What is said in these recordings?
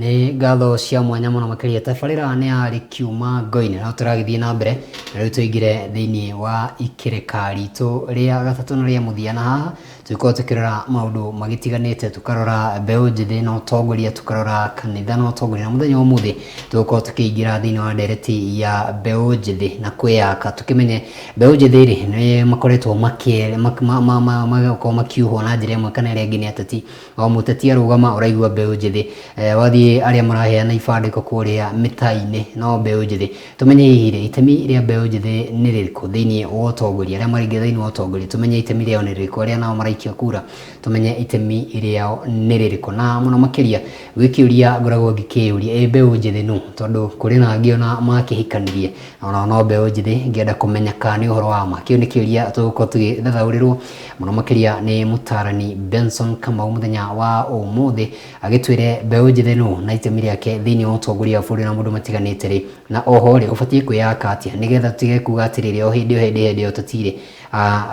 Nĩ ngatho cia mwanya mũno makĩria. Tabarĩra nĩ ya Rĩkiuma Ngoinĩ, no tũragĩthiĩ na mbere na rĩu tũingĩre thĩinĩ wa ikĩrĩka ritũ rĩa gatatũ na rĩa mũthia. Na haha tũgĩkorwo tũkĩrora maũndũ magĩtiganĩte, tũkarora mbeũ njĩthĩ na ũtongoria, tũkarora kanitha na ũtongoria. Na mũthenya wa ũmũthĩ tũgũkorwo tũkĩingĩra thĩinĩ wa ndereti ya mbeũ njĩthĩ na kwĩyaka. Tũkĩmenye mbeũ njĩthĩ rĩ, nĩ makoretwo magakorwo makiuhwo na njĩra ĩmwe kana ĩrĩa ĩngĩ nĩ ateti. O mũteti arũgama ũraigua mbeũ njĩthĩ. Wathiĩ arĩa maraheana ibandĩko kũrĩa mĩtaa-inĩ no mbeũ njĩthĩ. Tũmenye hihi rĩ, itemi rĩa mbeũ njĩthĩ nĩ rĩrĩkũ thĩinĩ wa ũtongoria? Arĩa maraingĩra thĩinĩ wa ũtongoria tũmenye itemi rĩao nĩ rĩrĩkũ? Arĩa nao maraikia kura tũmenye itemi rĩao nĩ rĩrĩkũ? Na mũno makĩria gwĩ kĩũria ngoragwo ngĩkĩyũria, ĩ mbeũ njĩthĩ nũ? Tondũ kũrĩ na angĩ ona makĩhikanirie onao no mbeũ njĩthĩ, ngĩenda kũmenya kana nĩ ũhoro wa ma. Kĩu nĩ kĩũria tũgũkorwo tũgĩthathaũrĩrwo mũno makĩria nĩ mũtarani Benson Kamau mũthenya wa ũmũthĩ, agĩtwĩre mbeũ njĩthĩ nũ na itemi rĩake thĩinĩ wa ũtongoria wa bũrũri na maũndũ matiganĩte rĩ, na oho rĩ, ũbatiĩ kwĩyaka atĩa nĩgetha tũtige kuga atĩrĩrĩ, o hĩndĩ o hĩndĩ hĩndĩ ũteti rĩ,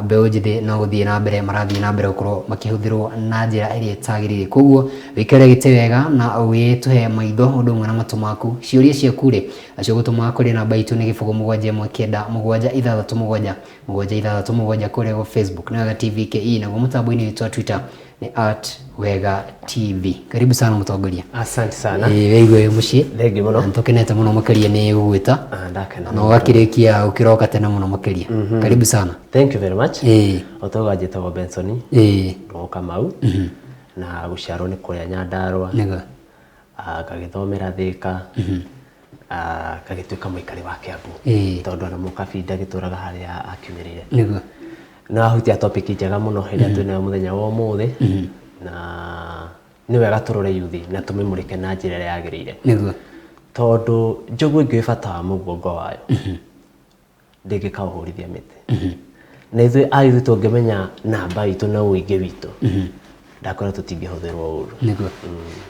mbeũ njĩthĩ no gũthiĩ na mbere marathiĩ na mbere gũkorwo makĩhũthĩrwo na njĩra ĩrĩa ĩtagĩrĩire. Koguo wĩkĩre gĩtĩ wega na ũgĩtũhe maitho ũndũ ũmwe na matũ maku. Ciũria ciaku rĩ, nacio ũgũtũma kũrĩ namba itũ nĩ 0 7 9 7 6 7 7 6 7 kũrĩa gwa Facebook nĩ Wega TV KE, naguo mũtambo-inĩ witũ wa Twitter nĩ @WegaTV. Karibu sana mũtongoria. Asante sana. Ĩĩ wĩigue wĩ mũciĩ. Thengiũ mũno. Na nĩtũkenete mũno makĩria nĩ gũgwĩta. Ah, ndakena Na mũno. ũgakĩrĩkia ũkĩroka tene mũno makĩria. Karibu sana. Thank you very much. Ĩĩ. Otoga njĩtagwo Benson Ndũng'ũ Kamau na gũciarwo nĩ kũrĩa Nyandarũa. Nĩguo. Ah, ngagĩthomera Thĩka. Ah, ngagĩtuĩka mũikari wa Kiambu. Tondũ ona mũkabi ndagĩtũraga harĩa akiumĩrĩire. Nĩguo. Nĩ wahutia topic njega mũno ĩrĩa twĩnayo mũthenya wa ũmũthĩ. Na nĩ wega tũrore yuthi na tũmĩmũrĩke na njĩra ĩrĩa yagĩrĩire. Nĩguo. Tondũ njogu ĩngĩũĩ bata wa mũguongo wayo, ndĩngĩkaũhũrithia mĩtĩ. Na ithuĩ a yuthi tũngĩmenya namba itũ na ũingĩ witũ, ndakwĩra tũtingĩhũthĩrwo ũru. Nĩguo.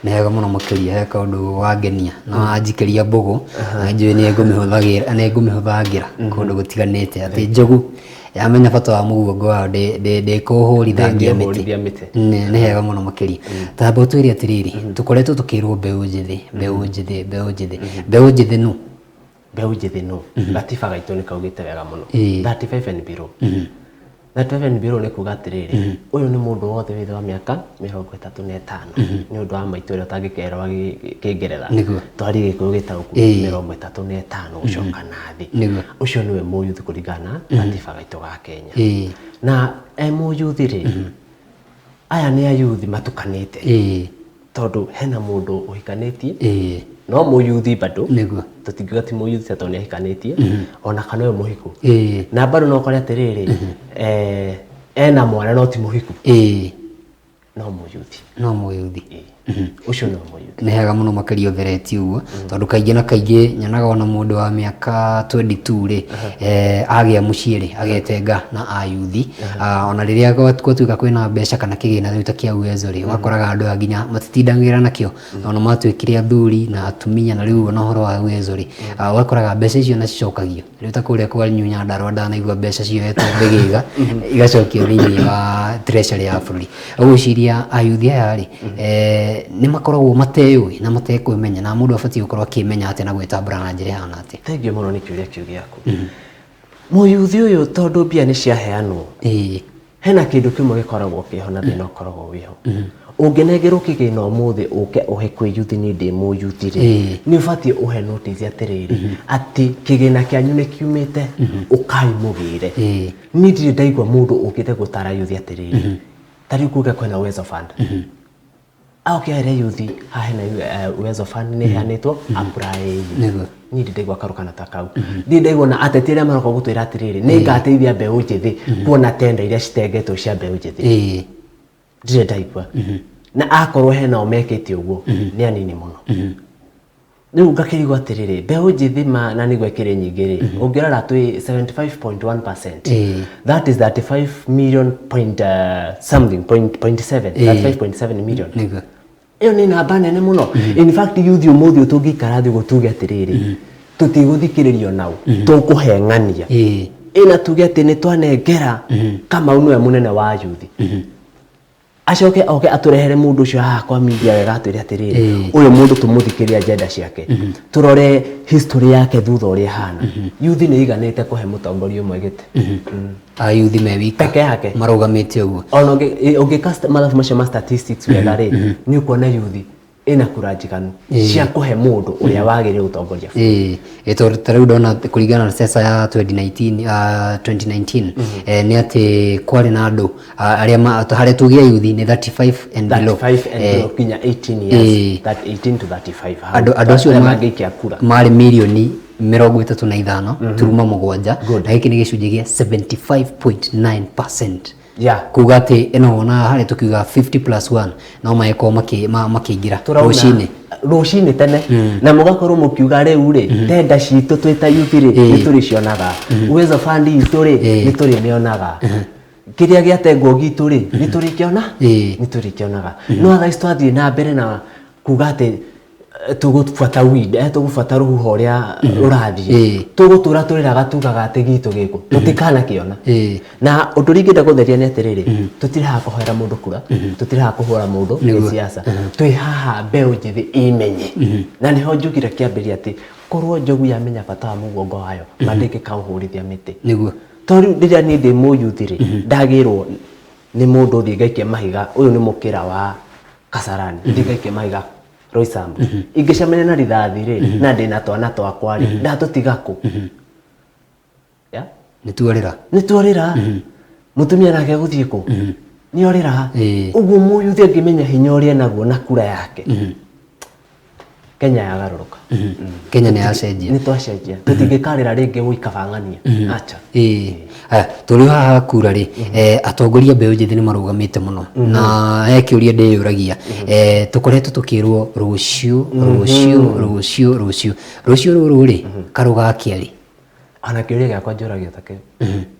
Nĩ wega mũno makĩria, he kaũndũ wangenia na wanjikĩria mbũgũ, na njũĩ nĩ ngũmĩhũthagĩra, nĩ ngũmĩhũthangĩra kũndũ gũtiganĩte, atĩ njogu yamenya bata wa mũguongo wayo ndĩkũhũrithangia mĩtĩ. Ndĩngĩhũrithia mĩtĩ. Nĩ hega mũno makĩria. Tamba ũtwĩre atĩrĩrĩ, tũkoretwo tũkĩrwo mbeũ njĩthĩ, mbeũ njĩthĩ, mbeũ njĩthĩ. Mbeũ njĩthĩ nũ? Mbeũ njĩthĩ nũ? Gatiba gaitũ nĩ kaugĩte wega mũno. 35 and below. 35 and below nĩ kuga atĩrĩrĩ, ũyũ nĩ mũndũ wothe wĩ thĩ wa mĩaka 35. Nĩ ũndũ wa maitũ ũrĩa ũtangĩkerwo Kĩngeretha. Nĩguo. Twarie Gĩkũyũ gĩtaũku 35 gũcoka na thĩ. Nĩguo. Ũcio nĩwe mũyuthi kũringana na gatiba gaitũ ga Kenya. Na e mũyuthi rĩ, aya nĩ ayuthi matukanĩte. Tondũ hena mũndũ ũhikanĩtie, no mũyuthi bado. Nĩguo. Tũtingiuga ti mũyuthi tondũ nĩ ahikanĩtie, ona kana ũyũ mũhiku. Na bado no ũkore atĩrĩrĩ, ena mwana no ti mũhiku. No mũyuthi. No mũyuthi. Ũcio no mũyuthi. Nĩ hega mũno makĩria ũtheretie ũguo, tondũ kaingĩ na kaingĩ nyonaga ona mũndũ wa mĩaka 22 rĩ, agĩa mũciĩ rĩ, agetenga na ayuthi. Ona rĩrĩa gwatuĩka kwĩna mbeca kana kĩgĩna rĩu ta kĩa Uwezo rĩ, ũgakoraga andũ aya nginya matitindagĩra nakĩo. Tondũ matuĩkire athuri na atumia na rĩu ona ũhoro wa Uwezo rĩ, ũgakoraga mbeca icio ona cicokagio. Rĩu ta kũrĩa kwanyu Nyandarũa ndanaigua mbeca cioetwo mbĩgĩga igacokio thĩinĩ wa treasury ya bũrũri. Ũgwĩciria ayuthi aya rĩ, nĩ makoragwo mateyũĩ na matekwĩmenya, na mũndũ abatiĩ gũkorwo akĩmenya atĩa na gwĩtambũra na njĩra ĩhana atĩa? Thengiũ mũno nĩ kĩũria kĩu gĩaku. Mũyuthi ũyũ tondũ mbia nĩ ciaheanwo, hena kĩndũ kĩmwe gĩkoragwo kĩho na thĩna ũkoragwo wĩho. Ũngĩnengerwo kĩgĩna ũmũthĩ ũke ũhe kwĩ yuthi niĩ ndĩ mũyuthi rĩ, nĩ ũbatiĩ ũhe notice atĩrĩrĩ, atĩ kĩgĩna kĩanyu nĩ kiumĩte, ũkai mũgĩre. Niĩ ndirĩ ndaigua mũndũ ũkĩte gũtara yuthi atĩrĩrĩ, ta rĩu kuge kwĩna Uwezo Fund. Oke ere yuthi haha hena Uwezo Fund nĩ ĩheanĩtwo, apply. Nĩguo. Niĩ ndirĩ ndaigua karũgano ta kau. Ndirĩ ndaigua ona ateti arĩa maroka gũtwĩra atĩrĩrĩ, nĩ ngateithia mbeũ njĩthĩ kuona tenda iria citengetwo cia mbeũ njĩthĩ. Ndirĩ ndaigua. Na akorwo hena o mekĩte ũguo, nĩ anini mũno. Rĩu ngakĩrigwo atĩrĩrĩ, mbeũ njĩthĩ ma na nĩguo ĩkĩrĩ nyingĩ rĩ, ũngĩrora twĩ 75.1%. That is 35 million point something, point, point seven, 35.7 million. Nĩguo. Ĩyo nĩ namba nene mũno. In fact youth ũmũthĩ ũyũ tũngĩikara thĩ ũguo tuge atĩrĩrĩ, tũtigũthikĩrĩrio nao, tũkũheng'ania. Ĩna tuge atĩ nĩ twanengera Kamau nĩwe mũnene wa youth. Acoke oke atũrehere mũndũ ũcio haha kwa media wega, atwĩre atĩrĩrĩ, ũyũ mũndũ tũmũthikĩrie agenda ciake, tũrore history yake thutha ũrĩa ĩhana. Youth nĩ iganĩte kũhe mũtongoria ũmwe gĩtĩ. Ayuthi me wika Peke yake. Marũgamĩte ũguo. Ona ũngĩka mathabu macio ma statistics wega rĩ, nĩ ũkuona youth ĩna kura njiganu cia kũhe mũndũ ũrĩa wagĩrĩire gũtongoria bũrũri. Ĩĩ, tondũ ta rĩu ndona kũringana na census ya 2019, 2019 nĩ atĩ kwarĩ na andũ arĩa harĩa tuge yuthi nĩ 35 and below. 35 and below, nginya 18 years, that 18 to 35 hau. Andũ acio Arĩa mangĩikia kura marĩ mirioni 35.7, na gĩkĩ nĩ gĩcunjĩ gĩa 75.9%, kuga atĩ ĩno ona harĩa tũkiuga 50 plus 1 no magĩkorwo makĩingĩra Tũrauna rũcinĩ. Rũcinĩ tene, na mũgakorwo mũkiuga rĩu rĩ, tenda citũ twĩ ta youth rĩ, nĩ tũrĩcionaga. Uwezo Fund itũ rĩ, nĩ tũrĩmĩonaga. Kĩrĩa gĩatengwo gitũ rĩ, nĩ tũrĩkĩona, nĩ tũrĩkĩonaga. No thaa ici twathiĩ na mbere na kuga atĩ tũgũbuata wind, tũgũbuata rũhuho ũrĩa rũrathiĩ, tũgũtũra tũrĩraga tugaga atĩ gitũ gĩkũ tũtikanakĩona. Na ũndũ ũrĩa ingĩenda gũtheria nĩ atĩrĩrĩ, tũtirĩ haha kũhoera mũndũ kura, tũtirĩ haha kũhũra mũndũ nĩ siasa, twĩ haha mbeũ njĩthĩ imenye. Na nĩho njugire kĩambĩrĩria atĩ korwo njogu yamenya bata wa mũgongo wayo, ma ndĩngĩkaũhũrithia mĩtĩ. Tondũ rĩu rĩrĩa niĩ ndĩ mũyuthi rĩ, ndagĩrwo nĩ mũndũ thiĩ ngaikie mahiga, ũyũ nĩ mũkĩra wa Kasarani, thiĩ ngaikie mahiga Roysambu, ingĩcemania na rithathi rĩ, na ndĩna twana twakwa rĩ, ndatũtiga kũ? Yeah? Nĩ tuorĩra. Nĩ tuorĩra. Mũtumia nake gũthiĩ kũ? Nĩ orĩra. Ũguo mũyuthi angĩmenya hinya ũrĩa enaguo na kura yake, Kenya yagarũrũka. Kenya nĩ yacenjia. Nĩ twacenjia, tũtingĩkarĩra rĩngĩ gũikabang'ania, acha. Ĩĩ. Aya, tũrĩ haha kura rĩ, atongoria mbeũ njĩthĩ nĩ marũgamĩte mũno, na he kĩũria ndĩyũragia. Tũkoretwo tũkĩrwo rũciũ, rũciũ, rũciũ, rũciũ, rũciũ rũrũ rĩ, karũgakĩa rĩ? Ona kĩũria gĩakwa njũragia ta kĩu,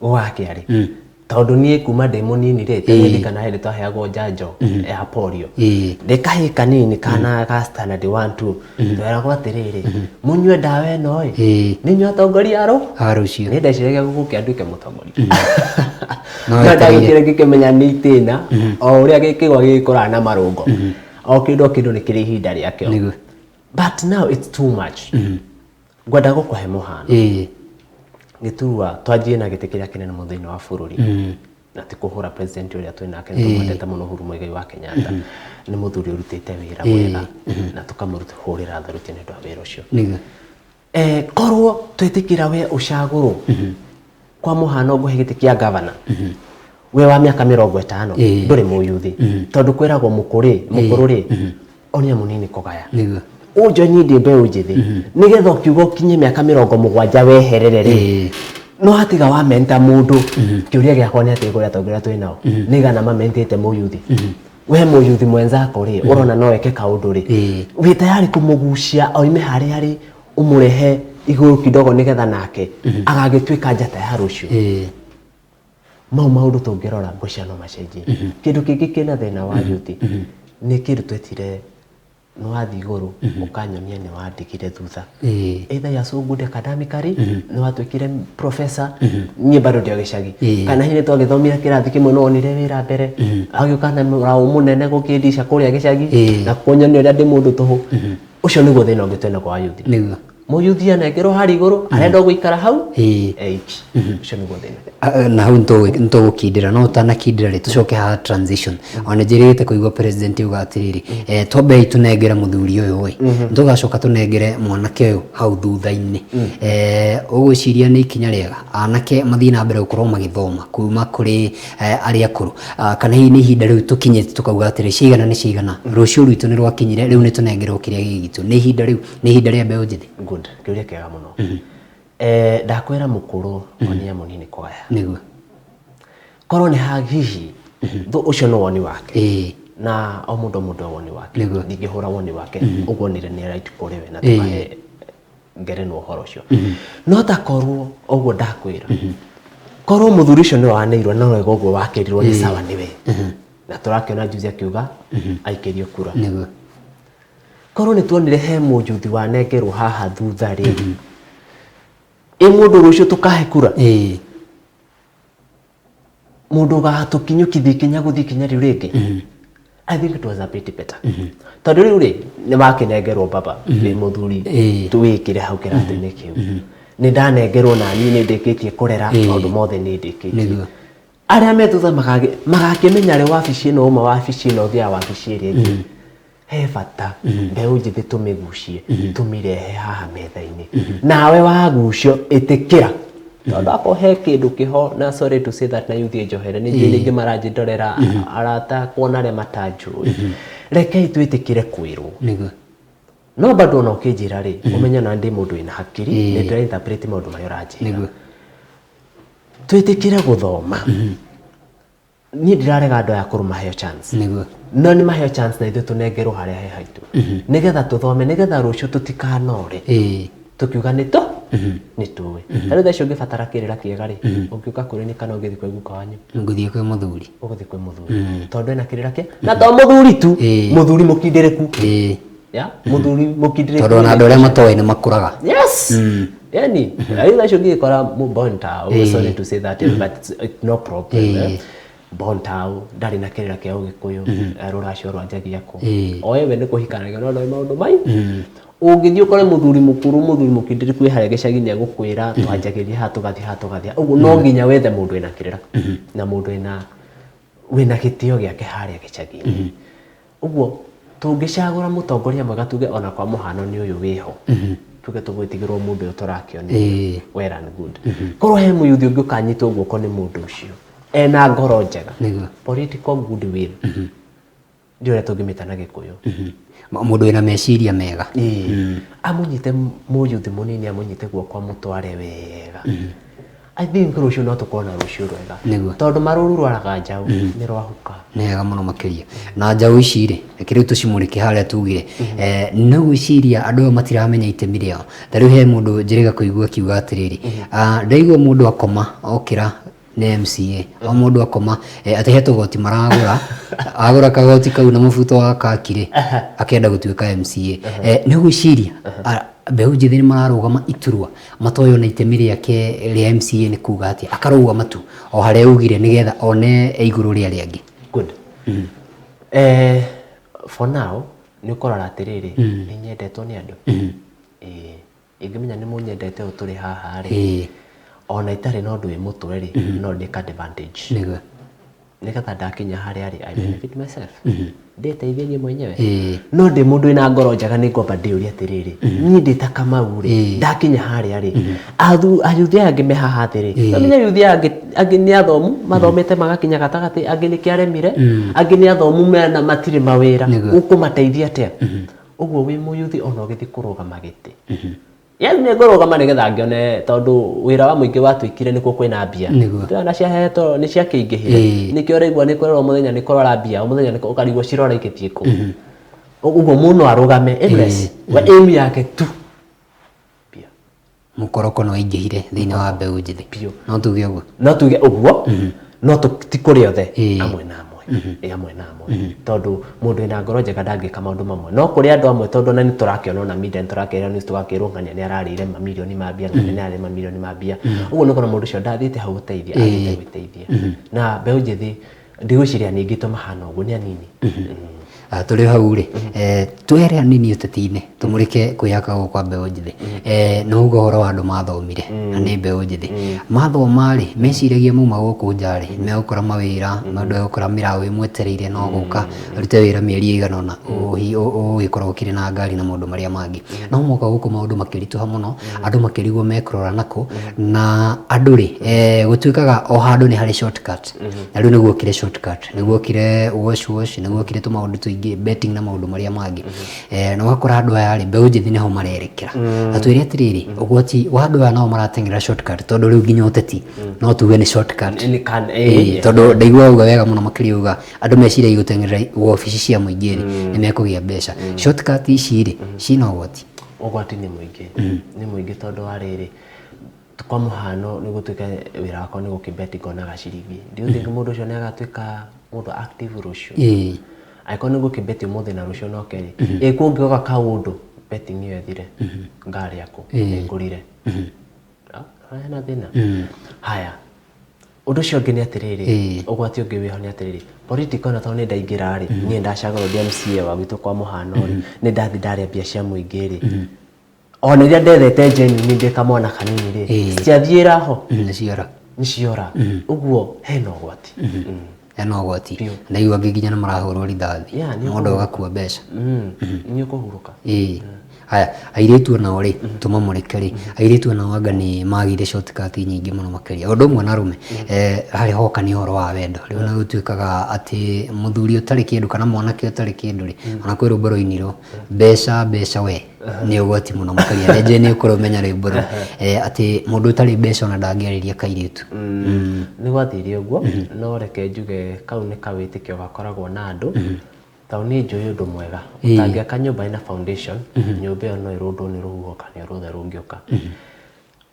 gũgakĩa rĩ? Tondũ niĩ kuma ndĩ mũnini rĩ, tene kana hĩndĩ twaheagwo njanjo ya polio, ndĩ kahĩĩ kanini kana ga standard 1 2, tweragwo atĩrĩrĩ, mũnyue ndawa ĩno ĩ, nĩ inyuĩ atongoria arũ A rũciũ. Nĩ ndeciragia gũgũkĩa nduĩke mũtongoria. No no wetereire. Ndagĩkĩre ngĩkĩmenya nĩ itĩna, o ũrĩa gĩkĩgwa gĩgĩkũraga na marũngo, o kĩndũ o kĩndũ nĩ kĩrĩ ihinda rĩakĩo. But now it's too much. Ngwenda gũkũhe mũhano. Gĩturwa, twanjie na gĩtĩ kĩrĩa kĩnene mũno thĩinĩ wa bũrũri, na ti kũhũra president ũrĩa twĩ nake, nĩ tũmwendete mũno, Uhuru Muigai wa Kenyatta, nĩ mũthuri ũrutĩte wĩra mwega na tũkamũhũrĩra tharuti nĩ ũndũ wa wĩra ũcio. Korwo twetĩkĩra we ũcagũrwo, kwa mũhano ngũhe gĩtĩ kĩa gavana, we wa mĩaka 50, ndũrĩ mũyuthi, tondũ kwĩragwo mũkũrĩ mũkũrũ rĩ, onia mũnini kũgaya. Ũnjoini ndĩ mbeũ njĩthĩ, nĩgetha ũkiuga ũkinye mĩaka 70 weherere rĩ, no hatiga wa menta mũndũ. Kĩũria gĩakwa nĩ atĩ kũrĩa atongoria twĩ nao nĩ igana mamentĩte mũyuthi? We mũyuthi mwenzako rĩ, ũrona no eke kaũndũ rĩ, wĩ tayari kũmũgucia oime harĩa arĩ, ũmũrehe igũrũ kidogo, nĩgetha nake agagĩtuĩka njata ya rũciũ? Mau maũndũ tũngĩrora, ngwĩciria no macenjie. Kĩndũ kĩngĩ kĩna thĩna wa yuthi nĩ kĩndũ twetire, nĩ wathiĩ igũrũ ũkanyonia nĩ wandigire thutha. Either you are so good academically, nĩ watuĩkire professor, niĩ bado ndĩ o gĩcagi, kana hihi nĩ twagĩthomire kĩrathi kĩmwe, no wonire wĩra mbere, agĩũka na mũraũ mũnene gũkĩndica kũrĩa gĩcagi na kũnyonia ũrĩa ndĩ mũndũ tũhũ. Ũcio nĩguo thĩna ũngĩ twĩnaguo wa yuthi. Mũyuthi anengerwo harĩa igũrũ, arenda o gũikara hau eiki. Ũcio nĩguo thĩna. Na hau nĩtũgũkindĩra, no ũtanakindĩra rĩ, tũcoke haha transition. Ona njĩrĩgĩte kũigua president auga atĩrĩrĩ, twambei tũnengere mũthuri ũyũ ĩ, nĩtũgacoka tũnengere mwanake ũyũ hau thutha-inĩ. Ũgwĩciria nĩ ikinya rĩega anake mathiĩ na mbere gũkorwo magĩthoma kuma kũrĩ arĩa akũrũ, kana hihi nĩ ihinda rĩu tũkinyĩte tũkauga atĩrĩ, ciaigana nĩ ciaigana, rũciũ rwitũ nĩ rwakinyire, rĩu nĩ tũnengerwo kĩrĩa gĩ gitũ? Nĩ ihinda rĩu, nĩ ihinda rĩa mbeũ njĩthĩ? Good, kĩũria kĩega mũno. Ndakwĩra mũkũrũ onia mũnini kũgaya. Korwo nĩ ha hihi ũcio nĩ woni wake, na o mũndũ o mũndũ e woni wake. Ndingĩhũra woni wake ũguo onire nĩ right kũrĩ we, na tũkahe ngerenwa ũhoro ũcio. No ta korwo ũguo ndakwĩra, korwo mũthuri ũcio nĩwe waneirwo na wega ũguo wakĩrirwo nĩ sawa nĩwe, na tũrakĩona juzi akiuga aikĩrio kura, korwo nĩ tuonire he mũjuthi wanengerwo haha thutha rĩ, ĩ mũndũ rũciũ tũkahe kura, mũndũ ũgatũkinyũkithia ikinya gũthiĩ ikinya rĩu rĩngĩ. I think it was a bit better tondũ rĩu rĩ nĩ wakĩnengerwo baba wĩ mũthuri tũwĩkĩre hau kĩratũ-inĩ kĩu nĩ ndanengerwo na niĩ nĩ ndĩkĩtie kũrera maũndũ mothe nĩ ndĩkĩtie. Arĩa me thutha magakĩmenya rĩ wabici ĩno uma wabici ĩno ũthiaga wabici ĩrĩa ĩngĩ. He bata mbeũ njĩthĩ tũmĩgucie tũmĩrehe haha metha-inĩ. Nawe wagucio ĩtĩkĩra tondũ akorwo he kĩndũ kĩho na sorry to say that na yuthi njohere nĩ njũĩ ningĩ maranjĩndorera arata akwa na arĩa matanjũĩ. Rekei twĩtĩkĩre kwĩrwo. Nĩguo. No bado ona ũkĩnjĩra rĩ ũmenye ona ndĩ mũndũ wĩna hakiri nĩ ndĩra interpret maũndũ marĩa ũranjĩra. Nĩguo. Twĩtĩkĩre gũthoma. Niĩ ndirarega andũ aya akũrũ maheo chance. Nĩguo. No nĩ maheo chance na ithuĩ tũnengerwo harĩa he haitũ. Nĩgetha tũthome nĩgetha rũciũ tũtikanore. Tũkiuga nĩ tũ nĩ tũĩ. Ta rĩu thaa ici ũngĩbatara kĩrĩra kĩega rĩ, ũngĩũka kũrĩ niĩ kana ũngĩthiĩ kwĩ guka wanyu? Ngũthiĩ kwĩ mũthuri. Ũgũthiĩ kwĩ mũthuri. Tondũ ena kĩrĩra kĩ na to mũthuri tu, mũthuri mũkindĩrĩku. Ya, mũthuri mũkindĩrĩku. Tondũ ona andũ arĩa matoĩ nĩ makũraga. Yes. Yani, rĩu thaa ici ũngĩgĩkora born tao, sorry to say that, but it's no problem. Born tao, ndarĩ na kĩrĩra kĩa Ũgĩkũyũ, rũracio rwanjagia kũ. Oe we nĩ kũhikanagia no ndoĩ maũndũ mai. Ũngĩthiĩ ũkore mũthuri mũkũrũ, mũthuri mũkindĩrĩku wĩ harĩa gĩcagi nĩ egũkwĩra twanjagĩria haha tũgathiĩ haha tũgathiĩ haha. Ũguo no nginya wethe mũndũ wĩna kĩrĩra na mũndũ wĩna gĩtĩo gĩake harĩa gĩcagi-inĩ. Ũguo tũngĩcagũra mũtongoria mwega tuge ona kwa mũhano nĩ ũyũ wĩho, tuge tũgwĩtigĩrwo mũndũ ũyũ tũrakĩonio, well and good. Korwo he mũyuthi ũngĩ ũkanyitwo guoko nĩ mũndũ ũcio ena ngoro njega, political goodwill, ndiũĩ ũrĩa tũngĩmĩta na Gĩkũyũ. Mũndũ wĩna meciria mega. Amũnyite mũyuthi mũnini, amũnyite guoko amũtware wega. I think rũciũ no tũkorwo na rũciũ rwega. Nĩguo. Tondũ marũru rwaraga njaũ nĩ rwahuka. Nĩ wega mũno makĩria. Na njaũ ici rĩ, reke rĩu tũcimũrĩke harĩa tugire. Nĩ ũgwĩciria andũ aya matiramenya itemi rĩao? Ta rĩu he mũndũ njĩrĩga kũigua akiuga atĩrĩrĩ, ndaigua mũndũ akoma okĩra nĩ MCA. O mũndũ akoma atĩ he tũgoti maragũra, agũra kagoti kau na mũbuto wa kaki rĩ, akenda gũtuĩka MCA. Nĩ ũgwĩciria mbeũ njĩthĩ nĩ mararũgama iturwa matoĩ ona itemi rĩake rĩa MCA nĩ kuga atĩa, akarũgama tu o harĩa augire nĩgetha one e igũrũ rĩa arĩa angĩ? Good. For now nĩ ũkũrora atĩrĩrĩ, nĩ nyendetwo nĩ andũ? Ingĩmenya nĩ mũnyendete ũũ tũrĩ haha rĩ, ona itarĩ na ũndũ wĩ mũtwe rĩ, no ndĩke advantage. Nĩguo. Nĩgetha ndakinya harĩa rĩ, I benefit myself. Ndĩteithie niĩ mwenyewe. No ndĩ mũndũ wĩna ngoro njega nĩ ngwamba ndĩũrie atĩrĩrĩ, niĩ ndĩ ta Kamau rĩ, ndakinya harĩa rĩ, ayuthi aya angĩ me haha thĩ rĩ, ũmenye ayuthi aya angĩ nĩ athomu, mathomete magakinya gatagatĩ, angĩ nĩ kĩaremire, angĩ nĩ athomu mena matirĩ mawĩra, ũkũmateithia atĩa? Ũguo wĩ mũyuthi ona ũgĩthiĩ kũrũgama gĩtĩ. Yes, nĩ ngũrũgama nĩgetha ngĩone tondũ wĩra wa mũingĩ watuĩkire nĩkuo kwĩna mbia. Nĩguo. Ndĩrona ciahetwo nĩ ciakĩingĩhire. Nĩkĩo ũraigua nĩ kũrora o mũthenya nĩ kũrora mbia, o mũthenya nĩ ũkarigwo cirora igĩthiĩ kũ. Ũguo mũndũ arũgame aimless. We aim yake tu mbia. Mũkoroko nĩ waingĩhire thĩinĩ wa mbeũ njĩthĩ. Biũ. No tuge ũguo. No tuge ũguo, no ti kũrĩ othe, amwe na amwe. Amwe na amwe. Tondũ mũndũ wĩna ngoro njega ndangĩka maũndũ mamwe. No kũrĩ andũ amwe tondũ ona nĩ tũrakĩona ona media nĩ tũrakĩrwo news tũgakĩrwo ng'ania nĩ ararĩire mamirioni ma mbia, ng'ania nĩ ararĩire mamirioni ma mbia. Ũguo nĩ ũkona mũndũ ũcio ndathiĩte hau gũteithia, athiĩte gwĩteithia. Na mbeũ njĩthĩ ndigwĩciria nĩ aingĩ mahana ũguo, nĩ anini. Tũrĩ hau rĩ, twĩhere hanini ũteti-inĩ tũmũrĩke kwĩyaka gũkũ kwa mbeũ njĩthĩ. Nĩ wauga ũhoro wa andũ mathomire na nĩ mbeũ njĩthĩ. Mathoma rĩ, meciragia mauma gũkũ nja rĩ, megũkora mawĩra, mũndũ egũkora mĩraũ ĩmwetereire no gũka arute wĩra mĩeri ĩigana ũna ũgĩkorwo ũkĩrĩ na ngari na maũndũ marĩa mangĩ. No moka gũkũ maũndũ makĩritũha mũno, andũ makĩrigwo mekũrora nakũ, na andũ rĩ, gũtuĩkaga o handũ nĩ harĩ shortcut. Na rĩu nĩguo okire shortcut, nĩguo okire wash wash, nĩguo okire tũmaũndũ tũingĩ, betting na maũndũ marĩa mangĩ. Na ũgakora andũ aya rĩ, mbeũ njĩthĩ nĩho marerekera. Na twĩre atĩrĩrĩ, ũgwati wa andũ aya nao marateng'era shortcut, tondũ rĩu nginya ũteti no tuge nĩ shortcut. Tondũ ndaigua wauga wega mũno makĩria uga andũ meciragia gũteng'erera wabici cia mũingĩ rĩ, nĩ mekũgĩa mbeca. Shortcut ici rĩ, ciĩna ũgwati? Ũgwati nĩ mũingĩ, nĩ mũingĩ tondũ wa rĩrĩ, kwa mũhano nĩ gũtuĩke wĩra wakwa nĩ gũkĩbeti ngonaga ciringi. Do you think mũndũ ũcio nĩ agatuĩka mũndũ active rũciũ? Angĩkorwo nĩ gũkĩbeti ũmũthĩ na rũciũ no kerĩ, ĩ kũngĩoka kaũndũ betting ĩyo ĩthire, ngarĩa kũ? Nĩ ngũrire. Hena thĩna? Haya, ũndũ ũcio ũngĩ nĩ atĩrĩrĩ, ũgwati ũngĩ wĩho nĩ atĩrĩrĩ, Political na tondũ nĩ ndaingĩra rĩ, niĩ ndacagũrwo ndĩ MCA wa gwitũ kwa mũhano rĩ, nĩ ndathi ndarĩa mbia cia mũingĩ rĩ, ona iria ndethete genuine ndĩ kamwana kanini rĩ, citiathiĩra ho. Nĩ ciora. Nĩ ciora. Ũguo hena ũgwati. Hena ũgwati. Ndaigua angĩ nginya nĩ marahũrwo rithathi. Yeah, nĩ Mũndũ agakua mbeca. Nĩ ũkũhurũka. Ĩĩ. Haya, airĩtu onao rĩ, tũmamũrĩke rĩ, airĩtu onao anga nĩ magĩire shortcut nyingĩ mũno makĩria. O ũndũ ũmwe na arũme, harĩa hoka nĩ ũhoro wa wendo. Rĩu nĩ gũtuĩkaga atĩ mũthuri ũtarĩ kĩndũ kana mwanake ũtarĩ kĩndũ rĩ, ona kwĩ rwĩmbo rwainirwo, mbeca mbeca we, nĩ ũgwati mũno makĩria. Nĩ njũĩ nĩ ũkũrũmenya rwĩmbo rũu. Atĩ mũndũ ũtarĩ mbeca ona ndangĩarĩria kairĩtu. Nĩ gwathire ũguo, no reke njuge kau nĩ kawĩtĩkio gakoragwo na andũ. Tondũ niĩ njũĩ ũndũ mwega, ũtangĩaka nyũmba ĩna foundation, nyũmba ĩyo no ĩrũndwo nĩ rũhuho kana o ruothe rũngĩũka.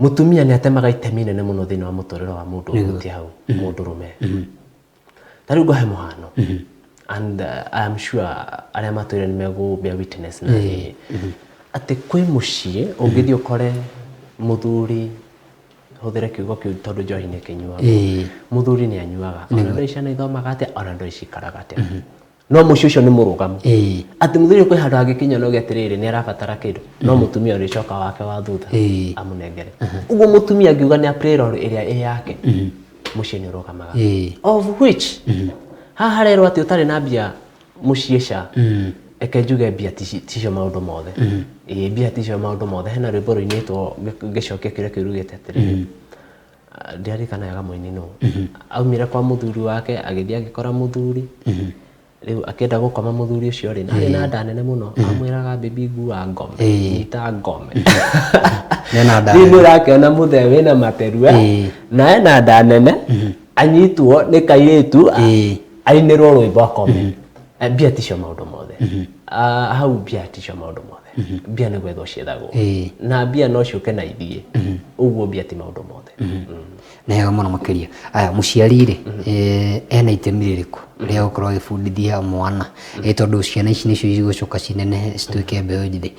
Mũtumia nĩ atemaga itemi inene mũno thĩinĩ wa mũtũrĩre wa mũndũ ũhutie hau, mũndũrũme. Ta rĩu ngũhe mũhano, and I am sure arĩa matũire nĩ megũ bear witness na niĩ, atĩ kwĩ mũciĩ ũngĩthiĩ ũkore mũthuri, hũthĩre kiugo kĩu tondũ njohi nĩ ĩkĩnyuagwo, mũthuri nĩ anyuaga, ona ndũĩ ciana ithomaga atĩa, ona ndũĩ cikaraga atĩa. No mũciĩ ũcio nĩ mũrũgamu. Atĩ mũthuri kwĩ handũ angĩkinya na auge atĩrĩrĩ, nĩ arabatara kĩndũ, no mũtumia ũrĩcoka wake wa thutha amũnengere. Ũguo mũtumia angiuga nĩ a play role ĩrĩa ĩ yake, mũciĩ nĩ ũrũgamaga. Of which, haha harerwo atĩ ũtarĩ na mbia mũciĩ ca, reke njuge mbia ticio maũndũ mothe. Ĩĩ mbia ticio maũndũ mothe. Hena rwĩmbo rũinĩtwo ngĩcokia kĩũria kĩu rugĩte atĩrĩrĩ, ndiaririkana wega mũini nũ, aumire kwa mũthuri wake agĩthiĩ agĩkora mũthuri, rĩu akĩenda gũkoma mũthuri ũcio rĩ, na arĩ na nda nene mũno, amwĩraga baby ngua ngome, nyita ngome. Ena nda Rĩu nene. nĩ ũrakĩona mũthee wĩna materua, na ena nda nene, anyitwo nĩ kairĩtu, ainĩrwo rwĩmbo akome. Mbia ticio maũndũ mothe. Hau mbia ticio maũndũ mothe. Mbia nĩ gwethwo ciethagwo. Na mbia no ciũke na ithiĩ. Ũguo mbia ti maũndũ mothe. Nĩ wega mũno makĩria. Aya, mũciari rĩ, ena itemi rĩrĩkũ rĩa gũkorwo agĩbundithia mwana? Tondũ ciana ici nĩcio igũcoka cinenehe cituĩke mbeũ njĩthĩ.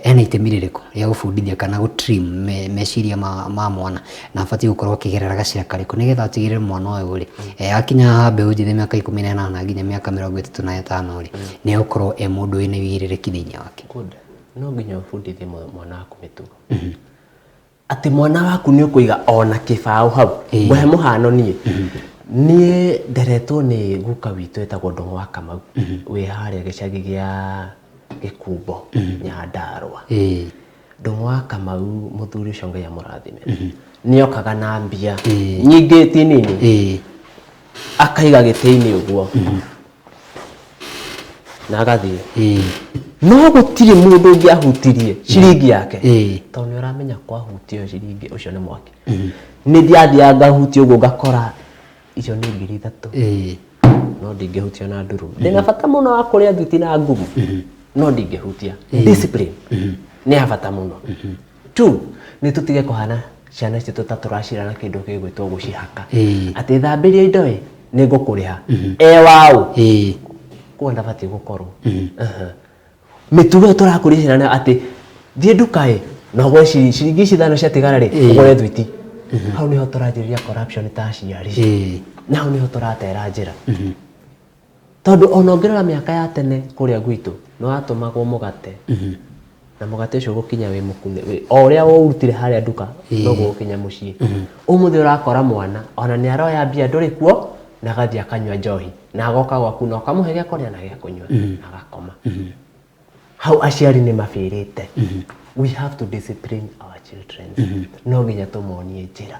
Ena itemi rĩrĩkũ rĩa gũbundithia kana gũ trim meciria ma mwana? Na abatiĩ gũkorwo akĩgerera gacĩra karĩkũ nĩgetha atigĩrĩre mwana ũyũ rĩ, akinya haha mbeũ njĩthĩ mĩaka 18 nginya mĩaka 35 rĩ, nĩ egũkorwo e mũndũ wĩna ũigĩrĩrĩki thĩinĩ wake? Good. No nginya ũbundithie mwana waku mĩtugo. Atĩ mwana waku nĩ ũkũiga ona kĩbaũ hau. Ngũhe mũhano niĩ. Niĩ nderetwo nĩ guka witũ etagwo Ndũng'ũ wa Kamau, wĩ harĩa gĩcagi gĩa Gĩkumbo, Nyandarũa. Ndũng'ũ wa Kamau mũthuri ũcio Ngai amũrathime. Nĩ okaga na mbia nyingĩ ti nini. Akaiga gĩtĩ-inĩ ũguo. Na agathiĩ. No gũtirĩ mũndũ ũngĩahutirie ciringi yake. Tondũ nĩ ũramenya kwahutio ciringi ũcio nĩ mwaki. Nĩ ndiathiaga ngahutia ũguo ngakora icio nĩ 3,000. No ndingĩhutia na nduru. Ndĩna bata mũno wa kũrĩa thuti na ngumu. No ndingĩhutia. Discipline nĩ ya bata mũno. Two, nĩ tũtige kũhana ciana citũ ta tũracira na kĩndũ gĩgwĩtwo gũcihaka. Atĩ thambĩria indo ĩ, nĩ ngũkũrĩha. E waũ? Koguo ndabatiĩ gũkorwo. Mĩtugo ĩyo tũrakũria ciana nayo atĩ thiĩ nduka ĩ, na ũgũre ciringi ici ithano ciatigara rĩ, ũgũre thwiti. Hau nĩho tũranjĩrĩria corruption ta aciari. Na hau nĩho tũratera njĩra. Tondũ ona ũngĩrora mĩaka ya tene kũrĩa gwitũ, nĩ watũmagwo mũgate. Na mũgate ũcio ũgũkinya wĩ mũkunĩ, o ũrĩa waũrutire harĩa nduka, noguo ũgũkinya mũciĩ. Ũmũthĩ ũrakora mwana, ona nĩ aroya mbia ndũrĩ kuo, na agathiĩ akanyua njohi. Na agoka gwaku na ũkamũhe gĩa kũrĩa na gĩa kũnyua, na agakoma. Hau aciari nĩ mabĩrĩte. We have to discipline our children. No nginya tũmonie njĩra.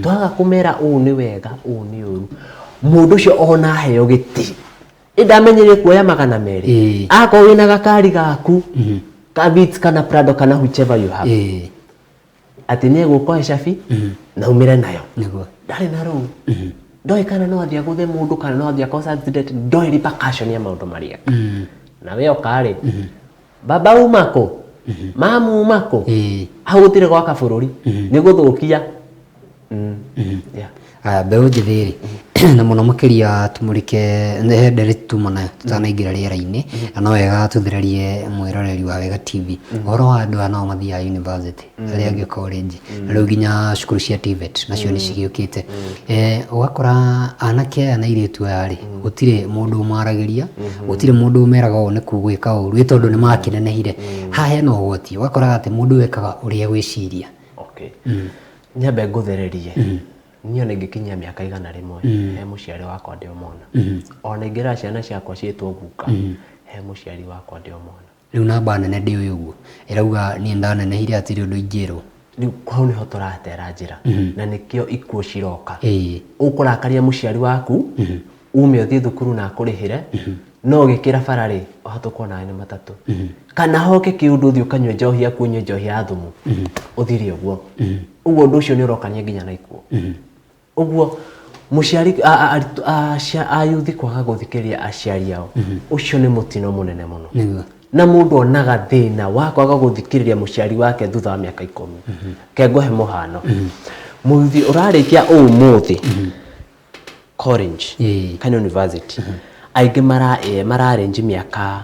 Twaga kũmera ũũ nĩ wega, ũũ nĩ ũru, mũndũ ũcio ona aheo gĩtĩ, ĩ ndamenyerie kuoya 200. Akorwo wĩna gakari gaku, ka Vitz kana Prado kana whichever you have. Atĩ nĩ egũka oe cabi na aumĩre nayo. Ndarĩ na rũu. Ndoĩ kana no athiĩ agũthe mũndũ kana no athiĩ a-cause accident, ndoĩ repercussion ya maũndũ marĩa. Na we oka rĩ, baba uma kũ? Mamu uma kũ? Hau gũtirĩ gwaka bũrũri, nĩ gũthũkia. Yeah. Aya, mbeũ njĩthĩ rĩ, na mũno makĩria tũmũrĩke he ndereti tuma nayo tũtanaingĩra rĩera-inĩ, na no wega tũthererie mwĩroreri wa Wega TV ũhoro wa andũ aya nao mathiaga university, arĩa angĩ college, na rĩu nginya cukuru cia TVET nacio nĩ cigĩũkĩte. Ũgakora anake aya na airĩtu aya rĩ, gũtirĩ mũndũ ũmaragĩria, gũtirĩ mũndũ ũmeraga ũũ nĩ gwĩka ũru, ĩ tondũ nĩ makĩnenehire. Haha hena ũgwati, ũgakoraga atĩ mũndũ ekaga ũrĩa egwĩciria. Okay. Nyambe ngũthererie. Niĩ ona ingĩkinyia mĩaka 100, he mũciari wakwa ndĩ o mwana. Ona ingĩra ciana ciakwa ciĩtwo guka, he mũciari wakwa ndĩ o mwana. Rĩu namba nene ndĩũĩ ũguo ĩrauga niĩ ndanenehire hatirĩ ũndũ ingĩrwo. Rĩu hau nĩho tũratera njĩra, na nĩkĩo ikuũ ciroka. Ũkũrakaria mũciari waku, ume ũthiĩ thukuru na akũrĩhĩre, no ũgĩkĩra bara rĩ, ũhatũkwo nawe nĩ matatũ. Kana hoke kĩũndũ ũthiĩ ũkanyue njohi yaku, ũnyue njohi ya thumu, ũthire ũguo. Ũguo ũndũ ũcio nĩ ũrokania nginya na ikuũ. Ũguo mũciari ayuthi kwaga gũthikĩrĩria aciari ao, ũcio nĩ mũtino mũnene mũno. Na mũndũ onaga thĩna wa kwaga gũthikĩrĩria mũciari wake thutha wa mĩaka 10. Ke ngũhe mũhano. Mũyuthi ũrarĩkia ũmũthĩ college kana university, aingĩ mararange mĩaka,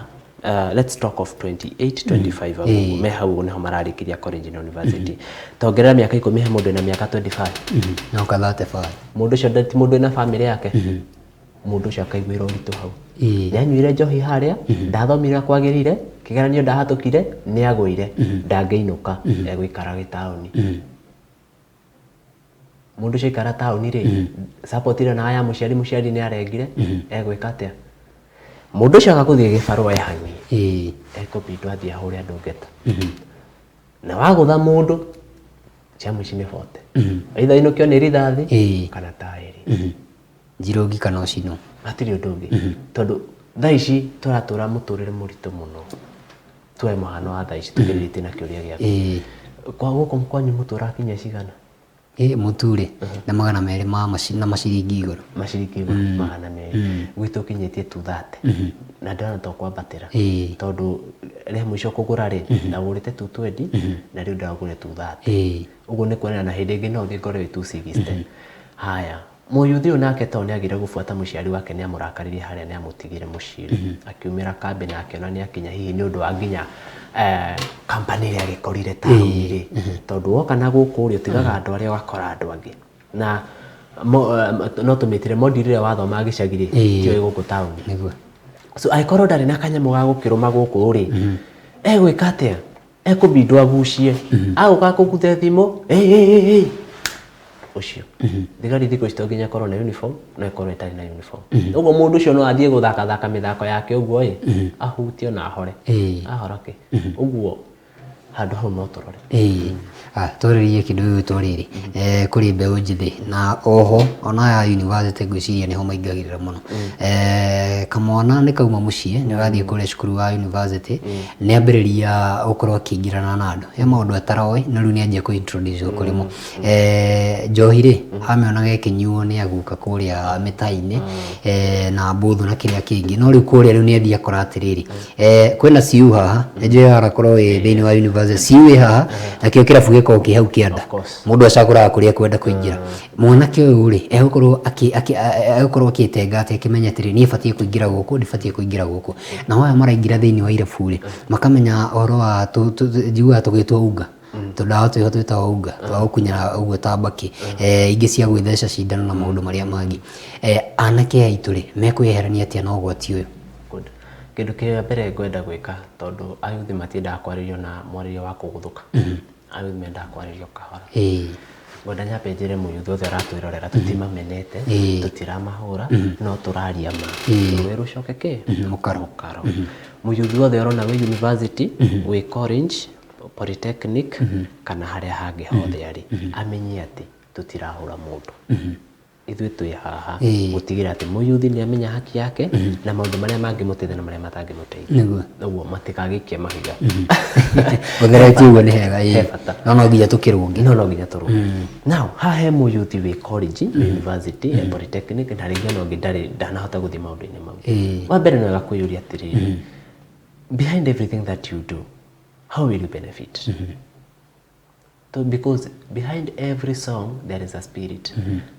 let's talk of 28 25 hau ũguo, me hau ũguo nĩho mararĩkĩria college na university. Tongerera mĩaka 10, he mũndũ wĩna mĩaka 25. No ka 35. Mũndũ ũcio ti mũndũ wĩna family yake. Mũndũ ũcio akaiguĩra ũritũ hau. Nĩanyuire njohi harĩa, ndathomire ũrĩa kwagĩrĩire, kĩgeranio ndahatũkire, nĩagũire, ndangĩinũka, egũikara gĩtaũni. Mũndũ ũcio aikara taũni rĩ, support ĩrĩa onaga ya mũciari, mũciari nĩ arengire, egwĩka atĩa? Mũndũ ũcio aga gũthiĩ gĩbarũa ehang'ie, ekũbindwo athiĩ ahũre andũ ngeta. Na wagũtha mũndũ, cia mũici nĩ bote. Either ainũkio nĩ rithathi, kana taĩri. Njirũngi kana ũcinwo. Hatirĩ ũndũ ũngĩ. Tondũ thaa ici tũratũra mũtũrĩre mũritũ mũno. Tuoe mũhano wa thaa ici tũkĩrĩtie na kĩũria gĩaku. Kwa gũkũ kwanyu mũtu ũrakinyia cigana? Mũtu rĩ, nĩ 200 ma na maciringi igũrũ. Maciringi igũrũ, 200. Gwitũ ũkinyĩtie 230. Na ndĩrona to kwambatĩra. Tondũ rĩa mũico kũgũra rĩ, ndagũrĩte 220, na rĩu ndĩragũrire 230. Ũguo nĩ kuonania na hĩndĩ ĩngĩ no ũthiĩ ngore wĩ 260. Haya. Mũyuthi ũyũ nake tondũ nĩagire gũbuata mũciari wake, nĩamũrakaririe harĩa, nĩamũtigire mũciĩ. Akiumĩra kambĩ na akĩona nĩakinya hihi nĩ ũndũ wa nginya company ĩrĩa agĩkorire taũni rĩ. Tondũ woka na gũkũ rĩ, ũtigaga andũ arĩa ũgakora andũ angĩ. Na no tũmĩtire module ĩrĩa wathomaga gĩcagi rĩ, tiyo ĩ gũkũ taũni. So angĩkorwo ndarĩ na kanyamũ ga gũkĩrũma gũkũ rĩ, egwĩka atĩa? Ekũbindwo agucie. Agũka kũguthe thimũ, ĩ ũcio. Thigari thikũ ici to nginya ĩkorwo na uniform, no ĩkorwo ĩtarĩ na uniform. Ũguo mũndũ ũcio no athiĩ gũthakathaka mĩthako yake ũguo ĩ, ahutio na ahore. Ahora kĩ? Ũguo handũ hau no tũrore. Twarĩrĩrie kĩndũ gĩgwĩtwo rĩrĩ, kũrĩ mbeũ njĩthĩ na oho ona aya university ngwĩciria nĩho maingagĩrĩra mũno. Kamwana nĩ kauma mũciĩ, nĩ gathiĩ kũrĩa cukuru wa university, nĩ ambĩrĩria gũkorwo akĩingĩrana na andũ. He maũndũ ataroĩ, no rĩu nĩ anjia kũ introduce kũrĩ mo. Njohi rĩ, amĩonaga ĩkĩnyuo nĩ aguka kũrĩa mĩta-inĩ, na mbũthũ na kĩrĩa kĩngĩ. No rĩu kũrĩa rĩu nĩ athiĩ akora atĩrĩrĩ, kwĩna CU haha, nĩ njũĩ wanakorwo wĩ thĩinĩ wa university, CU ĩ haha, nakĩo kĩrabu gĩkoragwo kĩ hau kĩanda. Mũndũ acagũraga kũrĩa ekwenda kũingĩra. Mwanake ũyũ rĩ, egũkorwo agĩtenga atĩ akĩmenya atĩrĩrĩ, niĩ batiĩ kũingĩra gũkũ, ndibatiĩ kũingĩra gũkũ. Nao aya maraingĩra thĩinĩ wa irabu rĩ, makamenya ũhoro wa njiguaga tũgĩtwo unga. Tũndawa twĩho twĩtagwo unga, twa gũkunyĩra ũguo ta mbakĩ, ingĩ cia gwĩtheca cindano na maũndũ marĩa mangĩ. Anake aya aitũ rĩ, mekwĩyeherania atĩa na ũgwati ũyũ? Good. Kĩndũ kĩa mbere ngwenda gwĩka, tondũ ayuthi matiendaga kwarĩrio na mwarĩrie wa kũgũthũka. Ayuthi mendaga kwarĩrio kahora. Ngwenda nyambe njĩre mũyuthi othe aratwĩrorera, tũtimamenete, tũtiramahũra, no tũraria ma. Rũĩ rũcoke kĩ? Mũkaro. Mũkaro. Mũyuthi wothe ũrona wĩ university, wĩ college, polytechnic, kana harĩa hangĩ hothe arĩ, amenye atĩ tũtirahũra mũndũ. Ithuĩ twĩ haha gũtigĩrĩra atĩ mũyuthi nĩ amenya haki yake na maũndũ marĩa mangĩmũteithia na marĩa matangĩmũteithia. Ũguo matikagĩikie mahiga. Ũtheretie ũguo nĩ hega, He bata. No no nginya tũkĩrũnge. No no nginya tũrũnge. Now, haha he mũyuthi wĩ college, wĩ university, he polytechnic, na rĩngĩ ona ũngĩ ndarĩ ndanahota gũthiĩ maũndũ-inĩ mau. Wa mbere nĩ wega kwĩyũria atĩrĩrĩ, behind everything that you do, how will you benefit? Because behind every song there is a spirit.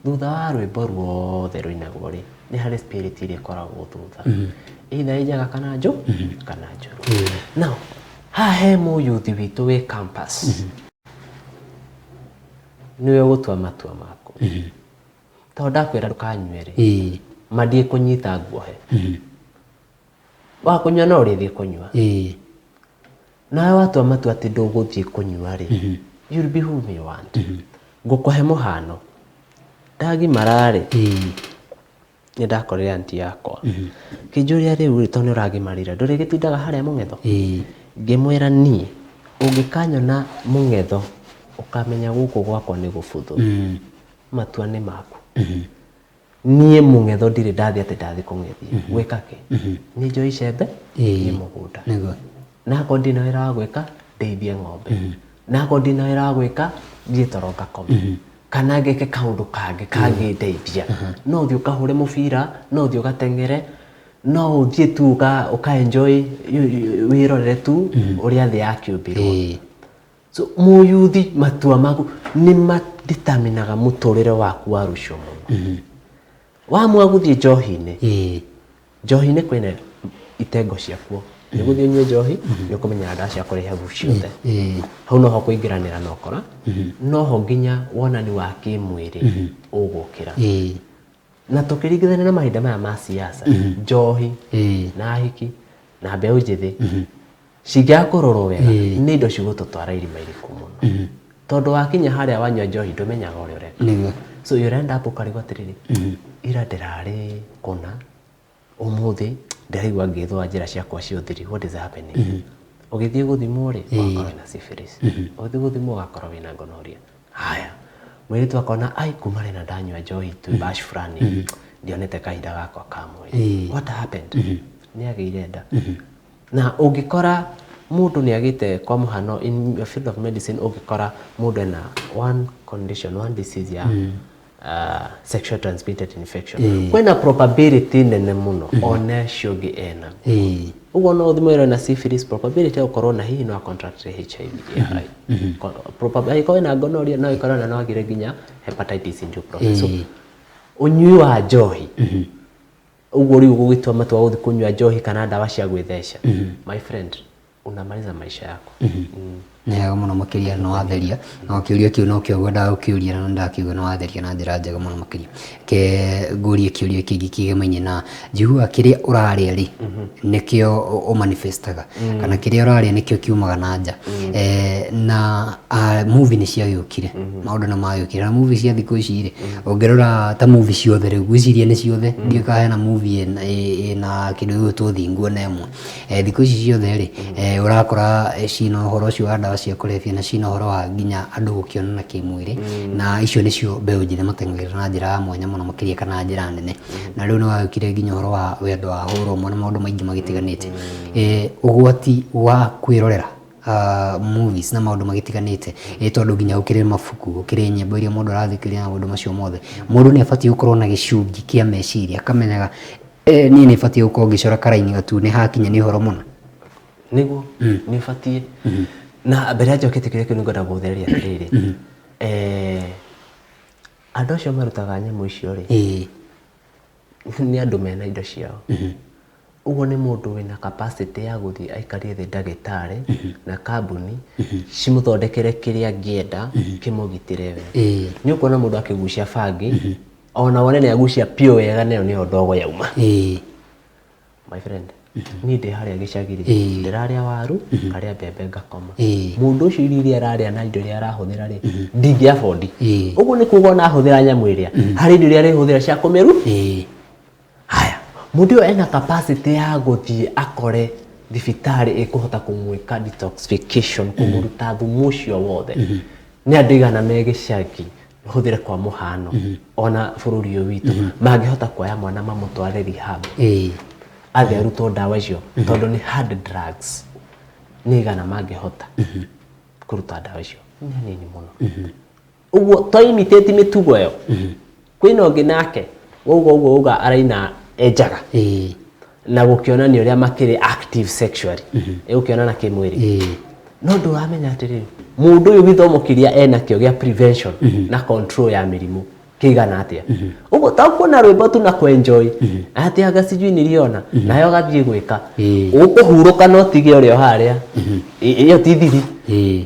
Thutha wa rwĩmbo ruothe rũinagwo rĩ, nĩ harĩ spirit iria ĩkoragwo thutha, either ĩ njega kana njũ kana njũru. Now haha he mũyuthi witũ wĩ campus, nĩwe ũgũtua matua maku, tondũ ndakwĩra ndũkanyue rĩ, ma ndiĩkũnyita nguohe wa kũnyua, no ũrĩthiĩ kũnyua. Nawe watua matua atĩ ndũgũthiĩ kũnyua rĩ, you'll be whom you want. Ngũkũhe mũhano, ndagimara rĩ, nĩ ndakorire anti yakwa kĩnjũria, "Rĩu rĩ, tondũ nĩ ũragimarire, ndũrĩgĩtindaga harĩa mũng'etho?" Ngĩmwĩra, "Niĩ ũngĩkanyona mũng'etho, ũkamenya gũkũ gwakwa nĩ gũbuthu. Matua nĩ maku. Niĩ mũng'etho ndirĩ ndathiĩ atĩ ndathiĩ kũng'ethia gwĩka kĩ. Niĩ njoe icembe, thiĩ mũgũnda, na akorwo ndina wĩra wa gwĩka, ndeithie ng'ombe, na akorwo ndina wĩra wa gwĩka, thiĩ toro ngakome kana ngeke kaũndũ kangĩ kangĩndeithia. No ũthiĩ ũkahũre mũbira, no ũthiĩ ũgateng'ere, no ũthiĩ tu ũka enjoy, wĩrorere tu ũrĩa thĩ yakĩũmbirwo." So mũyuthi, matua maku nĩ madeterminaga mũtũrĩre waku wa rũciũ mũno. Wamua gũthiĩ njohi-inĩ, njohi-inĩ kwĩna itengo ciakuo. Nĩ gũthiĩ ũnyue njohi, nĩ ũkũmenya ndawa cia kũrehe ciothe. Hau noho kũingĩranĩra na ũkora, noho nginya wonani wa kĩmwĩrĩ ũgũkĩra. Na tũkĩringithania na mahinda maya ma siasa, njohi na ahiki na mbeũ njĩthĩ cingĩaga kũrorwo wega, nĩ indo cigũtũtwara irima iriku mũno, tondũ wakinya harĩa wanyua njohi, ndũmenyaga ũrĩa ũreka. So you end up ũkarigwo atĩrĩrĩ, ira ndĩrarĩ kũna, ũmũthĩ ndĩraigua ngĩthũa njĩra ciakwa cia ũthiri, what is happening? Ũgĩthiĩ gũthimwo rĩ, ũgakorwo wĩna syphilis. Ũgĩthiĩ gũthimwo, ũgakorwo wĩna gonorrhea. Haya, mũirĩtu akona, "Ai, kuma rĩ na ndanyua njohi twĩ bash fulani, ndionete kahinda gakwa ka mweri. What happened?" Nĩ agĩire nda. Na ũngĩkora mũndũ nĩ agĩte, kwa mũhano, in the field of medicine, ũngĩkora mũndũ ena one condition, one disease ya sexual transmitted infection, kwĩna probability nene mũno ona ũcio ũngĩ ena. Ũguo no ũthimwo ĩno na syphilis, probability ya gũkorwo na hihi no contract HIV ĩ high. Angĩkorwo ĩna gonorrhea, no ĩkorwo na no agĩre nginya hepatitis in due process. So ũnyui wa njohi ũguo rĩu gũgĩtua matua gũthiĩ kũnyua njohi kana ndawa cia gwĩtheca, my friend, unamaliza maisha yako. Nĩ wega mũno makĩria, nĩ watheria na kĩũria kĩu nokĩo ngwendaga gũkĩũria, na nĩndakĩigua nĩ watheria na njĩra njega mũno makĩria. Ke ngũrie kĩũria kĩngĩ kĩgemaine na njiguaga kĩrĩa ũrarĩa rĩ, nĩkĩo ũmanifestaga, kana kĩrĩa ũrarĩa nĩkĩo kiumaga na nja. Na movie nĩ ciagĩũkire, maũndũ nĩ magĩũkire na movie cia thikũ ici rĩ, ũngĩrora ta movie ciothe rĩu, ngwĩciria nĩ ciothe, ndiũĩ kana hena movie ĩna kĩndũ gĩgwĩtwo thingu ona ĩmwe. Thikũ ici ciothe rĩ, ũrakora cina ũhoro ũcio wa ndawa cia kũrebia na cina ũhoro wa nginya andũ gũkĩonana kĩmwĩrĩ, na icio nĩcio mbeũ njĩthĩ mateng'agĩra na njĩra ya mwanya mũno makĩria kana njĩra nene. Na rĩu nĩ wagĩũkire nginya ũhoro wa wendo wa hũra ũmwe na maũndũ maingĩ magĩtiganĩte. Ũgwati wa kwĩrorera movies na maũndũ magĩtiganĩte, tondũ nginya gũkĩrĩ mabuku, gũkĩrĩ nyĩmbo iria mũndũ arathikĩrĩria na maũndũ macio mothe, mũndũ nĩ abatiĩ gũkorwo na gĩcungi kĩa meciria, akamenyaga, niĩ nĩ batiĩ gũkorwo ngĩcora karaini gatune hakinya nĩ ũhoro mũna. Nĩguo nĩ ũbatiĩ. Na mbere ya njokete kĩrĩa kĩu, nĩngwenda gũtheria atĩrĩrĩ, andũ acio marutaga nyamũ icio rĩ, nĩ andũ mena indo ciao. Ũguo nĩ mũndũ wĩna capacity ya gũthiĩ aikarie thĩ ndagĩtarĩ na kambuni cimũthondekere kĩrĩa angĩenda kĩmũgitĩre we. Nĩ ũkuona mũndũ akĩgucia bangi, ona wone nĩ agucia piũ wega, nayo nĩyo ndogo yauma. My friend, niĩ ndĩ harĩa gĩcagi rĩ, ndĩrarĩa waru, ngarĩa mbembe, ngakoma. Mũndũ ũcio irio iria ararĩa na indo iria arahũthĩra rĩ, ndingĩ afford. Ũguo nĩ kuga ona ahũthĩra nyamũ ĩrĩa, harĩ indo iria arĩhũthĩra cia kũmĩru. Haya, mũndũ ũyũ ena capacity ya gũthiĩ akore thibitarĩ ĩkũhota kũmwĩka detoxification, kũmũruta thumu ũcio wothe? Nĩ andũ igana me gĩcagi, hũthĩre kwa mũhano, ona bũrũri ũyũ witũ, mangĩhota kuoya mwana mamũtware rehab, athiĩ arutwo ndawa icio, tondũ nĩ hard drugs? Nĩ igana mangĩhota kũruta ndawa icio? Nĩ anini mũno. Ũguo to imitate mĩtugo ĩyo. Kwĩna ũngĩ nake wauga ũguo, uga araina enjaga na gũkĩonania ũrĩa makĩrĩ active sexually, ĩgũkĩonana kĩmwĩrĩ, no ndũramenya atĩrĩrĩ, Mũndũ ũyũ gĩthomo kĩrĩa enakĩo gĩa prevention na control ya mĩrimũ kĩigana atĩa? Ũguo to kuona rwĩmbo tu na kwenjoy atĩ anga sijui niliona nayo agathiĩ gwĩka. Ũkũhurũka no tige ũrĩa harĩa ĩyo ti thiri.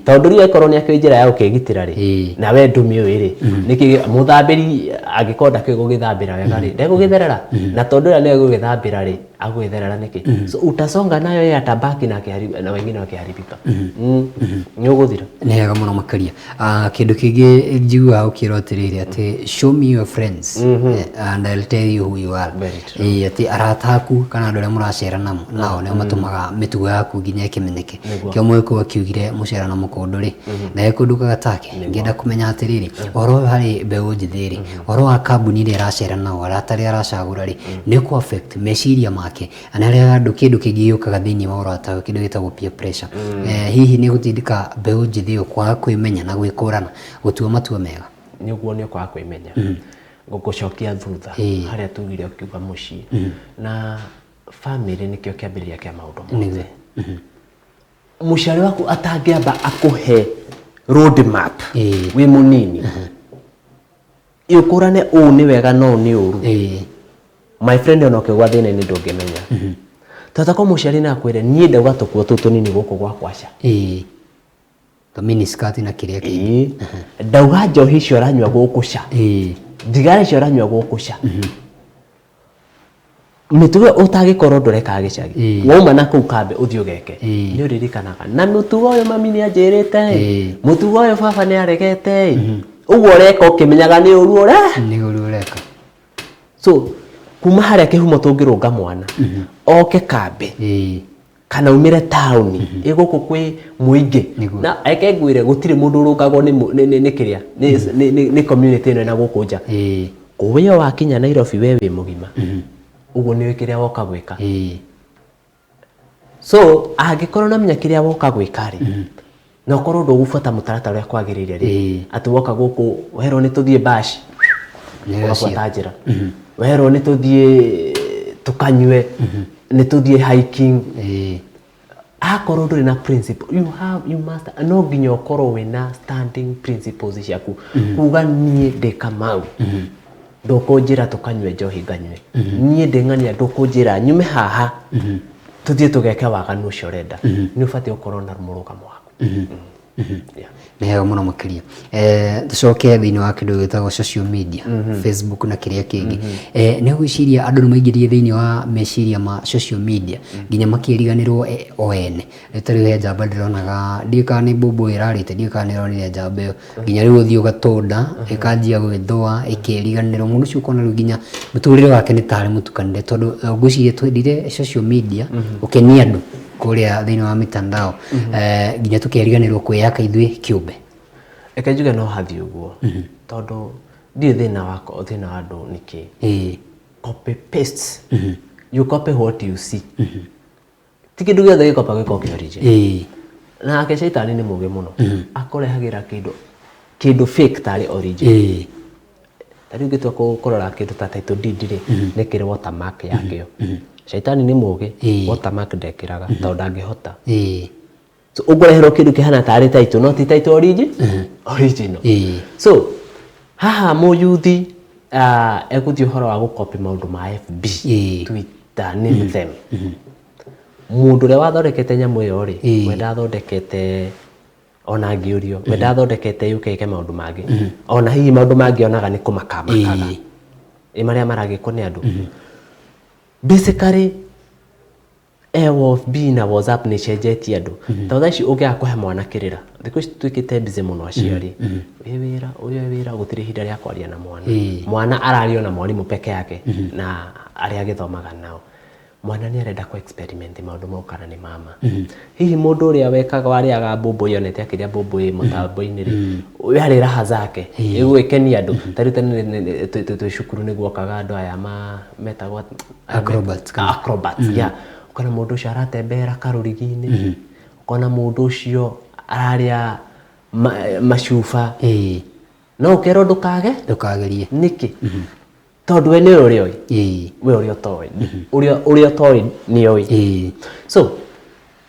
Tondũ rĩu akorwo nĩ akĩũĩ njĩra ya gũkĩgitĩra rĩ, na we ndũmĩũĩ rĩ, nĩkĩ mũthambĩri angĩkorwo ndakĩũĩ gũgĩthambĩra wega rĩ, ndegũgĩtherera? Na tondũ ũrĩa nĩwe gũgĩthambĩra rĩ, agũgĩtherera nĩkĩ? So utasonga nayo, yeye atabaki na na wengine wakiharibika. Nĩ ũgũthira. Nĩ hega mũno makĩria. Ah, kĩndũ kĩngĩ njiguaga ũkĩrwo atĩrĩrĩ, atĩ show me your friends and I'll tell you who you are. Very true. Atĩ arata aku kana andũ arĩa mũracera nao nĩo matũmaga mĩtugo yaku nginya ĩkĩmenyeke. Kĩo mũgĩkũyũ akiugire mũcera na mũkũndũ rĩ na gĩkũndũ gatake. Ngĩenda kũmenya atĩrĩrĩ, ũhoro ũyũ harĩ mbeũ njĩthĩ rĩ, ũhoro wa kambuni ĩrĩa ĩracera nao, arata arĩa aracagũra rĩ, nĩ ũkũ affect meciria make na harĩa andũ kĩndũ kĩngĩ gĩũkaga thĩinĩ wa ũrata ũyũ, kĩndũ gĩtagwo peer pressure. Hihi nĩ gũtindĩka mbeũ njĩthĩ ĩyo kwaga kwĩmenya na gwĩkũrana gũtua matua mega? Nĩguo, nĩ ũkwaga kwĩmenya. Gũgũcokia thutha harĩa tugire ũkiuga mũciĩ na family nĩkĩo kĩambĩrĩria kĩa maũndũ mothe. Mũciari waku atangĩamba akũhe road map wĩ mũnini ũkũrane ũũ nĩ wega no ũũ nĩ ũru, my friend, ona ũkĩgwa thĩna-inĩ ndũngĩmenya. Tondũ ko mũciari no akwĩre, niĩ ndauga tũkuo tũu tũnini gũkũ gwakwa ca. Tũ miniskirt na kĩrĩa kĩngĩ. Ndauga njohi icio ũranyua gũkũ ca, thigara icio ũranyua gũkũ ca, mĩtugo ũtangĩkorwo ndũrekaga gĩcagi, wauma na kũu kambe ũthiĩ ũgeke, nĩ ũririkanaga na mũtugo ũyũ mami nĩ anjĩrĩte ĩ, mũtugo ũyũ baba nĩ aregete ĩ. Ũguo ũreka ũkĩmenyaga nĩ ũru ũre Nĩ ũru ũreka. So kuma harĩa kĩhumo tũngĩrũnga mwana oke kambe kana umĩre taũni ĩ gũkũ kwĩ mũingĩ. Na reke ngwĩre, gũtirĩ mũndũ ũrũngagwo nĩ nĩ kĩrĩa nĩ community ĩno ĩna gũkũ nja. Kũwĩo wakinya Nairobi we wĩ mũgima ũguo nĩ ũĩ kĩrĩa woka gwĩka. So angĩkorwo namenya kĩrĩa woka gwĩka rĩ, na ũkorwo ndũgũbuata mũtaratara ũrĩa kwagĩrĩire rĩ, atĩ woka gũkũ werwo nĩ tũthiĩ bash, Nĩ ũgabuata njĩra, werwo nĩ tũthiĩ tũkanyue, nĩ tũthiĩ hiking, akorwo ndũrĩ na principle, you have, you must, no nginya ũkorwo wĩna standing principles ciaku kuga niĩ ndĩ Kamau, ndũkũnjĩra tũkanyue njohi nganyue, niĩ ndĩ ng'ania, ndũkũnjĩra nyume haha tũthiĩ tũgeke waganu ũcio ũrenda. Nĩ ũbatiĩ gũkorwo na mũrũgamo waku. Yeah. Nĩ hega mũno makĩria. Tũcoke thĩinĩ wa kĩndũ gĩtagwo social media, Facebook na kĩrĩa kĩngĩ. Nĩ ũgwĩciria andũ nĩ maingĩrire thĩinĩ wa meciria ma social media nginya makĩriganĩrwo o ene? Rĩu ta rĩu he njamba ndĩronaga, ndiũĩ kana nĩ mbũmbũ ĩrarĩte, ndiũĩ kana nĩ ĩronire njamba ĩyo, nginya rĩu ũthiĩ ũgatũnda ĩkanjia gwĩthũa ĩkĩriganĩrwo. Mũndũ ũcio ũkona rĩu nginya mũtũrĩre wake nĩ tarĩ mũtukanĩre, tondũ ngwĩciria twendire social media gũkenia andũ kũrĩa thĩinĩ wa mitandao nginya tũkeriganĩrwo kwĩyaka ithuĩ kĩũmbe. Reke njuge no hathiĩ ũguo, tondũ ndiũĩ thĩna wakwa, thĩna wa andũ nĩ kĩ. Copy paste, you copy what you see. Ti kĩndũ gĩothe gĩkopa gĩkoragwo kĩ original. Nake caitani nĩ mũgĩ mũno, akũrehagĩra kĩndũ fake tarĩ original. Ta rĩu ũngĩtua kũrora kĩndũ ta title deed rĩ, nĩ kĩrĩ watermark yakĩo. Caitani nĩ mũgĩ, watermark ndekĩraga tondũ ndangĩhota. So ũkũreherwo kĩndũ kĩhana tarĩ title no ti title original. So haha mũyuthi egũthiĩ ũhoro wa gũcopy maũndũ ma FB, Twitter, name them. Mũndũ ũrĩa wathondekete nyamũ ĩyo rĩ, we ndathondekete ona angĩũrio, we ndathondekete yũke ĩke maũndũ mangĩ. Ona hihi maũndũ mangĩ onaga nĩ kũmakamakaga. Ĩ marĩa maragĩkwo nĩ andũ. Basically FB na WhatsApp nĩ icenjetie andũ. Tondũ thaa ici ũngĩaga kũhe mwana kĩrĩra, thikũ ici tuĩkĩte busy mũno aciari. Wĩ wĩra, ũyũ e wĩra, gũtirĩ ihinda rĩa kwaria na mwana. Mwana arario na mwarimũ peke yake na arĩa agĩthomaga nao. Mwana nĩ arenda kũ experiment maũndũ mau kana nĩ mama. Hihi mũndũ ũrĩa wekaga warĩaga mbũmbũĩ onete akĩrĩa mbũmbũĩ mũtambo-inĩ rĩ, we arĩ raha zake, ĩgũgĩkenia andũ. Ta rĩu tene twĩ cukuru nĩ guokaga andũ aya metagwo Acrobats kana? Acrobats, yeah. Ũkona mũndũ ũcio aratembera karũrigi-inĩ, ũkona mũndũ ũcio ararĩa macuba. No ũkerwo ndũkage? Ndũkagerie. Nĩkĩ? Tondũ we nĩwe ũrĩa ũĩ. We ũrĩa ũtoĩ. Ũrĩa ũtoĩ nĩ oĩ. So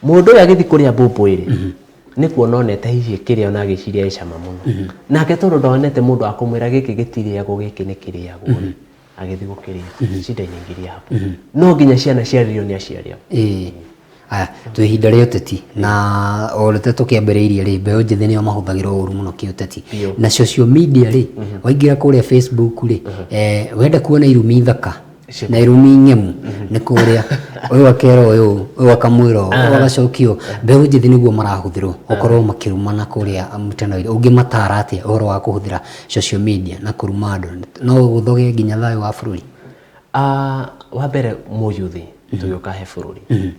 mũndũ ũyũ agĩthiĩ kũrĩa mbũmbũĩ rĩ, Nĩ kuona onete hihi kĩrĩa ona agĩciria ĩ cama mũno. Nake tondũ ndonete mũndũ wa kũmwĩra gĩkĩ gĩtirĩagwo, gĩkĩ nĩ kĩrĩagwo rĩ, agĩthiĩ gũkĩrĩa. Shida inaingiria hapo. No nginya ciana ciarĩrio nĩ aciari ao. Ĩĩ. Aya, twĩ ihinda rĩa ũteti na o ũrĩa tũkĩambĩrĩirie rĩ, mbeũ njĩthĩ nĩo mahũthagĩrwo ũru mũno kĩũteti. Biũ. Na social media rĩ, waingĩra kũrĩa Facebook rĩ, wenda kuona irumi thaka na irumi ng'emu nĩ kũrĩa ũyũ akera ũyũ, ũyũ akamwĩra ũũ, ũyũ agacokia ũũ. Mbeũ njĩthĩ nĩguo marahũthĩrwo gũkorwo makĩrumana kũrĩa mtandao-inĩ. Ũngĩmatara atĩa ũhoro wa kũhũthĩra social media na kũruma andũ? No gũthoge nginya thayũ wa bũrũri? Wa mbere mũyuthi tũgĩũka he bũrũri,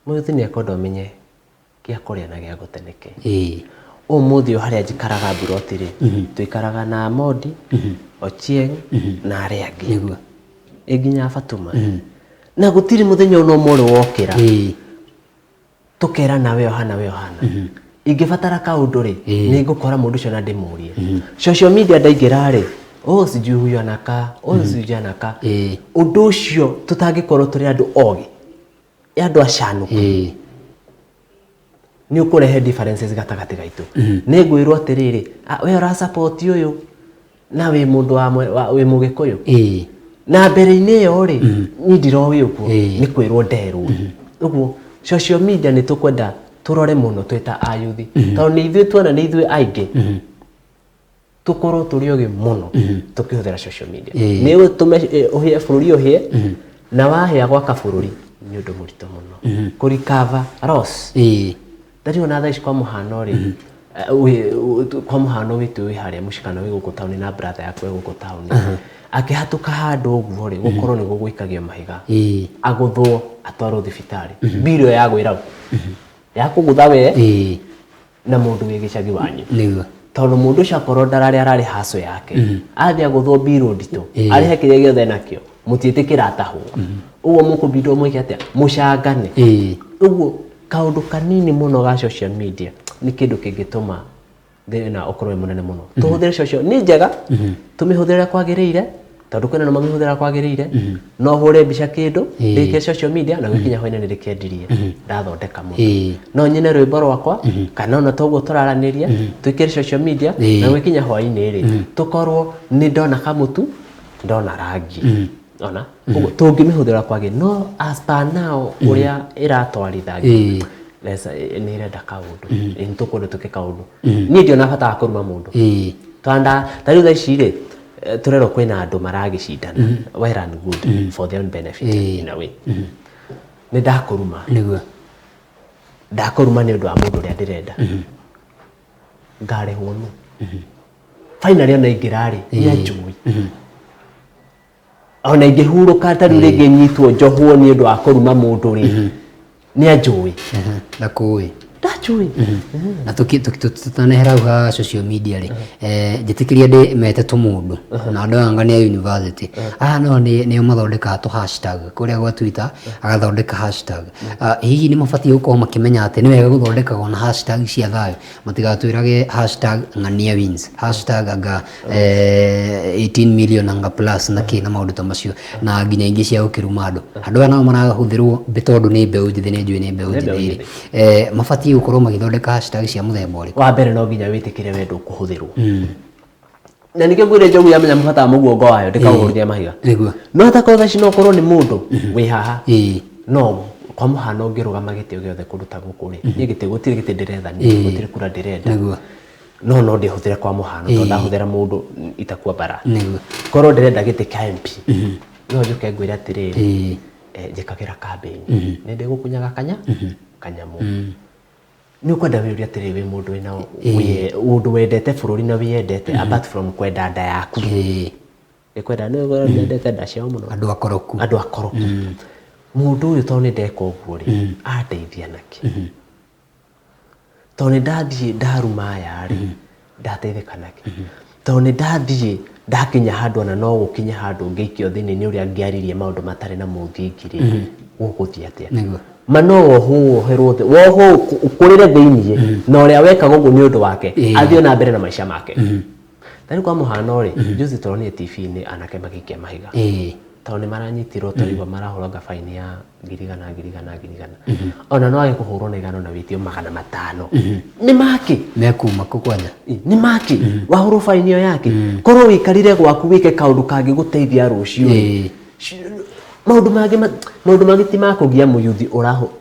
mũyuthi nĩ ekwenda ũmenye gĩa kũrĩa na gĩa gũte nĩ kĩ. Ũmũthĩ ũyũ harĩa njikaraga mburoti rĩ, tũikaraga na Amondi, Ochieng na arĩa angĩ. Ĩ nginya Fatuma. Na gũtirĩ mũthenya ona ũmwe ũrĩ wokĩra tũkerana we ũhana we ũhana. Ingĩbatara kaũndũ rĩ, nĩ ngũkora mũndũ ũcio na ndĩmũrie. Social media ndaingĩra rĩ, oh sijui huyu anakaa, oh sijui anakaa. Ũndũ ũcio tũtangĩkorwo tũrĩ andũ ogĩ, andũ acanũku, nĩ ũkũrehe differences gatagatĩ gaitũ. Nĩ ngwĩrwo atĩrĩrĩ, we ũra support ũyũ na wĩ mũndũ wa wĩ mũgĩkũyũ. Na mbere-inĩ ĩyo rĩ, niĩ ndiroĩ ũguo, nĩ kwĩrwo nderwo. Ũguo social media nĩ tũkwenda tũrore mũno twĩ ta ayuthi, tondũ nĩ ithuĩ tuona nĩ ithuĩ aingĩ, tũkorwo tũrĩ ogĩ mũno tũkĩhũthĩra social media. Nĩ ũtũme ũhĩe bũrũri ũhĩe, na wahĩa gwaka bũrũri nĩ ũndũ mũritũ mũno. Kũ recover loss. Ta rĩu ona thaa ici kwa mũhano rĩ, kwa mũhano wĩtũ wĩ harĩa mũciĩ kana wĩ gũkũ taũni na brother yaku ĩ gũkũ taũni, akĩhatũka handũ ũguo rĩ, gũkorwo nĩ gũgũikagio mahiga, agũthwo atwarwo thibitarĩ, mbirũ ĩyo yagwĩra ũ? Yakũgũtha we na mũndũ wĩ gĩcagi wanyu. Tondũ mũndũ ũcio akorwo ndararĩ ararĩ haco yake, athiĩ agũthwo mbirũ nditũ, arĩhe kĩrĩa gĩothe enakĩo, mũtiĩtĩkĩra atahwo. Ũguo mũkũbindwo mwĩke atĩa? Mũcangane. Ũguo kaũndũ kanini mũno ga social media nĩ kĩndũ kĩngĩtũma thĩna ũkorwo wĩ mũnene mũno. Tũhũthĩre social, nĩ njega, tũmĩhũthĩre ũrĩa kwagĩrĩire, tondũ kwĩna andũ mamĩhũthĩraga kwagĩrĩire, no hũre mbica kĩndũ, ndĩkĩre social media na gũkinya hwainĩ nĩ ndĩkĩendirie, ndathondeka mũndũ. No nyine rwĩmbo rwakwa, kana ona toguo tũraranĩria, twĩkĩre social media, na gũkinya hwainĩ rĩ, tũkorwo nĩ ndona kamũtu, ndona rangi. Ona? Ũguo tũngĩmĩhũthĩra kwagĩrĩire, no as per now ũrĩa ĩratwarithagio, nĩ ĩrenda kaũndũ, nĩ tũkwenda tũke kaũndũ. Niĩ ndiona bata wa kũruma mũndũ. Twanda, ta rĩu thaa ici rĩ, tũrerwo kwĩna andũ maragĩcindana, well and good for their own benefit in a way. Nĩ ndakũruma. Ndakũruma nĩ ũndũ wa mũndũ ũrĩa ndĩrenda. Ngarĩhwo nũ? Finally ona ingĩra rĩ, nĩ anjũĩ. Ona ingĩhurũka ta rĩu rĩngĩ nyitwo njohwo nĩ ũndũ wa kũruma mũndũ rĩ, nĩ anjũĩ. Ndakũĩ. Ndanjũĩ. Na tũtanehera hau ha social media rĩ, njĩtĩkĩria ndĩ mete tũmũndũ na andũ aya anga nĩ a university. Aya nao nĩo mathondekaga tũ hashtag kũrĩa gwa Twitter, agathondeka hashtag. Hihi nĩ mabatiĩ gũkorwo makĩmenya atĩ nĩ wega gũthondekaga ona hashtag cia thayũ, matigatwĩrage hashtag ng'ania wins, hashtag anga 18 million anga plus na kĩ na maũndũ ta macio na nginya ingĩ cia gũkĩruma andũ. Andũ aya nao marahũthĩrwo tondũ nĩ mbeũ njĩthĩ, nĩ njũĩ nĩ mbeũ njĩthĩ rĩ, mabatiĩ gũkorwo magĩthondeka hashtag cia mũthemba ũrĩkũ? Wa mbere no nginya wĩtĩkĩre we ndũkũhũthĩrwo. Na nĩkĩo ngwĩre njogu yamenya mũbata wa mũguongo wayo ndĩkaũhũrithia mahiga. No hata korwo thaa ici no ũkorwo nĩ mũndũ wĩ haha. No kwa mũhano ũngĩrũgama gĩtĩ o gĩothe kũndũ ta gũkũ rĩ, niĩ gĩtĩ gũtirĩ gĩtĩ ndĩretha niĩ, gũtirĩ kura ndĩrenda. No no ndĩhũthĩre kwa mũhano tondũ ndahũthĩra mũndũ itakuambara. Korwo ndĩrenda gĩtĩ kĩa MP, no njũke ngwĩre atĩrĩrĩ, njĩkagĩra campaign. Nĩ ndĩgũkunyaga kanyamũ. Nĩ ũkwenda wĩyũrie atĩrĩrĩ, wĩ mũndũ wĩna ũndũ wendete bũrũri na wĩyendete apart from kwenda nda yaku. Nĩ kwenda nĩ mendete nda ciao mũno. Andũ akoroku. Andũ akoroku. Mũndũ ũyũ tondũ nĩ ndeka ũguo rĩ, andeithia nakĩ? Tondũ nĩ ndathiĩ ndaruma aya rĩ, ndateithĩka nakĩ? Tondũ nĩ ndathiĩ ndakinya handũ ona no gũkinye handũ ngĩikio thĩinĩ nĩ ũrĩa ngĩaririe maũndũ matarĩ na mũthingi rĩ, gũgũthiĩ atĩa? Ma no wohwo woherwo thĩ, wohwo ũkũrĩre thĩinĩ na ũrĩa wekaga ũguo nĩ ũndũ wake, athiĩ na mbere na maica make. Ta rĩu kwa mũhano rĩ, juzi tũronire TV-inĩ anake magĩikia mahiga. Tondũ nĩ maranyitirwo, tũraigua marahũranga baini ya 100,000, 100,000, 100,000. Ona no age kũhũrwo na 100 na wĩtio 500. Nĩ maki? Mekuma kũ kwanja? Nĩ maki? Wahũrwo baini ĩyo yake, korwo wĩikarire gwaku wĩke kaũndũ kangĩgũteithia rũciũ. Maũndũ mangĩ ti makũgia mũyuthi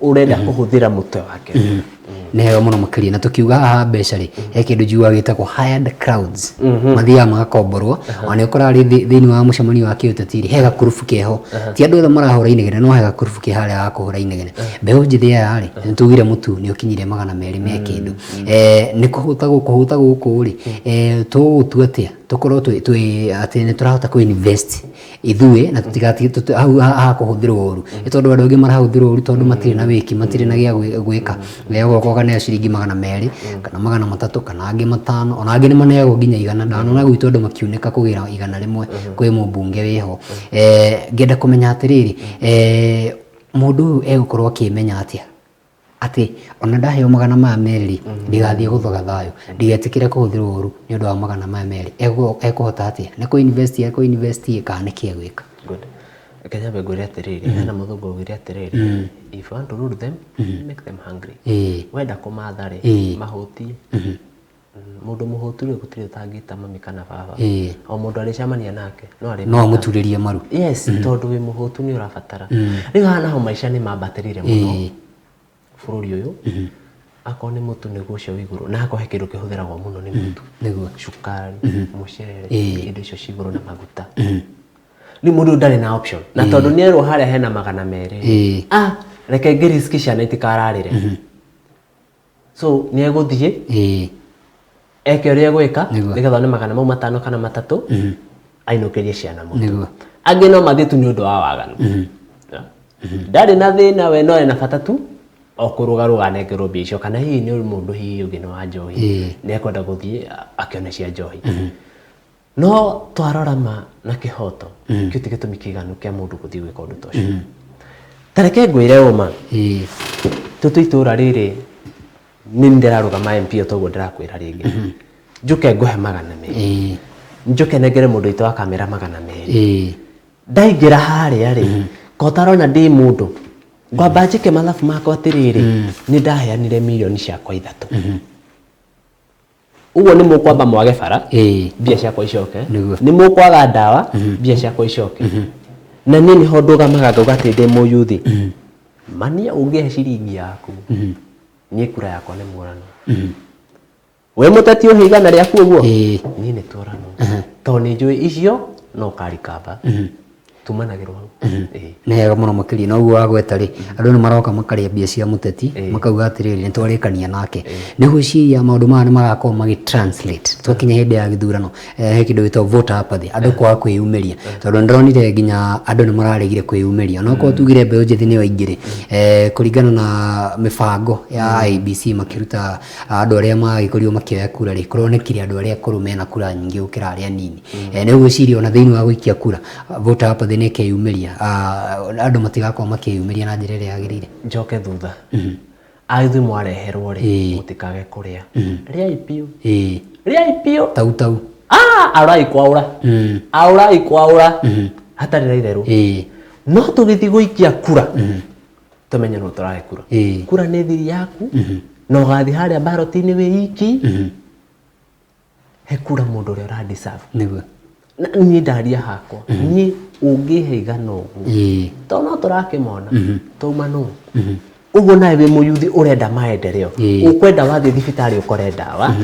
ũrenda kũhũthĩra mũtwe wake. Nĩ hega mũno makĩria. Na tũkiuga haha mbeca rĩ, he kĩndũ njugaga gĩtagwo hired crowds, mathiaga magakomborwo. Ona nĩ ũkoraga rĩ thĩinĩ wa mũcemanio wa kĩũteti rĩ, he gakurubu keho, ti andũ othe marahũra inegene, no he gakurubu ke harĩa ga kũhũra inegene. Mbeũ njĩthĩ aya rĩ, nĩ tugire mũtu nĩ ũkinyire 200 me kĩndũ. Nĩ kũhũta gũkũ, kũhũta gũkũ rĩ, tũgũtua atĩa tũkorwo twĩ atĩ nĩ tũrahota kũ invest ithuĩ na tũtigatige hau ha kũhũthĩrwo ũru, nĩ tondũ andũ aingĩ marahũthĩrwo ũru tondũ matirĩ na wĩki, matirĩ na gĩa gwĩka. Ũgoka ũkaneo ciringi 200 kana 300 kana angĩ 500, ona angĩ nĩ maneagwo nginya 100. Ndanona gwitũ andũ makiunĩka kũgĩra 100 kwĩ mũmbunge wĩho. Ngenda kũmenya atĩrĩrĩ, mũndũ ũyũ egũkorwo akĩmenya atĩa atĩ ona ndaheo 200 rĩ, ndigathiĩ gũthoga thayũ, ndigetĩkĩre kũhũthĩrwo ũru nĩ ũndũ wa 200? Ekũhota atĩa? Nĩ kũ invest ekũ invest kana nĩkĩ egwĩka? Good. Reke nyambe ngwĩre atĩrĩrĩ, hena mũthũngũ augire atĩrĩrĩ, "If you want to rule them, make them hungry." Wenda kũmatha rĩ, mahũtie. Mũndũ mũhũtu rĩ, gũtirĩ ũtangĩta mami kana baba. O mũndũ arĩcemania nake no arĩ No amũturĩrie maru. Yes, tondũ wĩ mũhũtu nĩ ũrabatara. Rĩu haha naho maica nĩ mambatĩrĩire mũno bũrũri ũyũ. Akorwo nĩ mũtu nĩguo ũcio wĩ igũrũ, na akorwo he kĩndũ kĩhũthĩragwo mũno nĩ mũtu, cukari, mũcere, indo icio ci igũrũ na maguta. Rĩu mũndũ ndarĩ na option, na tondũ nĩ erwo harĩa hena 200, ah, reke ngĩ risk ciana itikararĩre. So nĩ egũthiĩ eke ũrĩa egwĩka nĩgetha one magana mau 5 kana 3, ainũkĩrie ciana mũtu. Angĩ no mathiĩ tu nĩ ũndũ wa waganu. Yeah. Ndarĩ na thĩna, we no ena bata tu o kũrũgarũga anengerwo mbia icio, kana hihi nĩ mũndũ hihi ũngĩ nĩ wa njohi, nĩ ekwenda gũthiĩ akĩone cia njohi. No twarora ma na kĩhoto, kĩu ti gĩtũmi kĩiganu kĩa mũndũ gũthiĩ gwĩka ũndũ ta ũcio. Ta reke ngwĩre ũma, tũtũ itũra rĩrĩ nĩ ndĩrarũgama MP, o toguo ndĩrakwĩra rĩngĩ, njũke ngũhe 200, njũke nengere mũndũ witũ wa kamera 200. Ndaingĩra harĩa rĩ, ko ũtarona ndĩ mũndũ, ngwamba njĩke mathabu makwa atĩrĩrĩ, nĩ ndaheanire mirioni ciakwa 3. Ũguo nĩ mũkwamba mwage bara, mbia ciakwa icoke. Nĩ mũkwaga ndawa, mbia ciakwa icoke. Na niĩ nĩho ndũgamaga ngauga atĩ ndĩ mũyuthi mania, ũngĩhe ciringi yaku, niĩ kura yakwa nĩ mũrano. We mũteti ũhe 100 rĩaku ũguo, niĩ nĩ tũrano, tondũ nĩ njũĩ icio no ũkarikamba tumanagĩrwo hau. Nĩ hega mũno makĩria. Na ũguo wagweta rĩ, andũ nĩ maroka makarĩa mbia cia mũteti, makauga atĩrĩrĩ, nĩ twarĩkania nake. Nĩ gwĩciria maũndũ maya nĩ magakorwo magĩ translate twakinya hĩndĩ ya gĩthurano? He kĩndũ gĩtagwo voter apathy, andũ kwaga kwĩyumĩria, tondũ nĩ ndĩronire nginya andũ nĩ mararegire kwĩyumĩria, onokorwo tugire mbeũ njĩthĩ nĩo aingĩ rĩ, kũringana na mĩbango ya IEBC makĩruta andũ arĩa magĩkorirwo makĩoya kura rĩ, kũronekire andũ arĩa akũrũ mena kura nyingĩ gũkĩra arĩa anini. Nĩ ũgwĩciria ona thĩinĩ wa gũikia kura voter apathy nĩ ĩkeyumĩria, andũ matigakorwo makĩyumĩria na njĩra ĩrĩa yagĩrĩire? Njoke thutha, aithuĩ mwareherwo rĩ, mũtikage kũrĩa, rĩai biũ, rĩai biũ. Tau tau. Ah, aurai kwaũra, aurai kwaũra hatarĩ na itherũ. No tũgĩthiĩ gũikia kura, tũmenye no tũrahe kura. Kura nĩ thiri yaku, na ũgathiĩ harĩa ballot-inĩ wĩ iki, he kura mũndũ ũrĩa ũra deserve. Na niĩ ndaria hakwa, niĩ ũngĩhe 100 ũguo, tondũ no tũrakĩmona twauma nũ ũguo, nawe wĩ mũyuthi ũrenda maendeleo, ũkwenda wathiĩ thibitarĩ ũkore ndawa,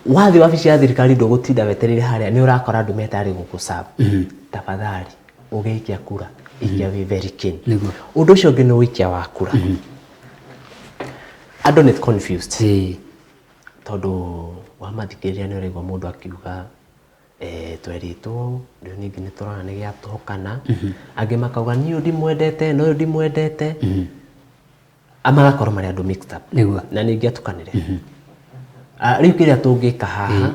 wathiĩ wabici ya thirikari ndũgũtinda wetereire harĩa nĩ ũrakora andũ metarĩ gũkũ-serve. Tafadhali ũgĩikia kura, ikia wĩ very keen. Ũndũ ũcio ũngĩ nĩ ũikia wa kura, andũ nĩ confused, tondũ wamathikĩrĩria nĩ ũraigua mũndũ akiuga, "Twerĩtwo, rĩu ningĩ nĩ tũrona nĩ gĩatũhũkana." Angĩ makauga, "Niĩ ũyũ ndimwendete na ũyũ ndimwendete." Magakorwo marĩ andũ mixed up. Na ningĩ atukanĩre. Ah, rĩu kĩrĩa tũngĩka haha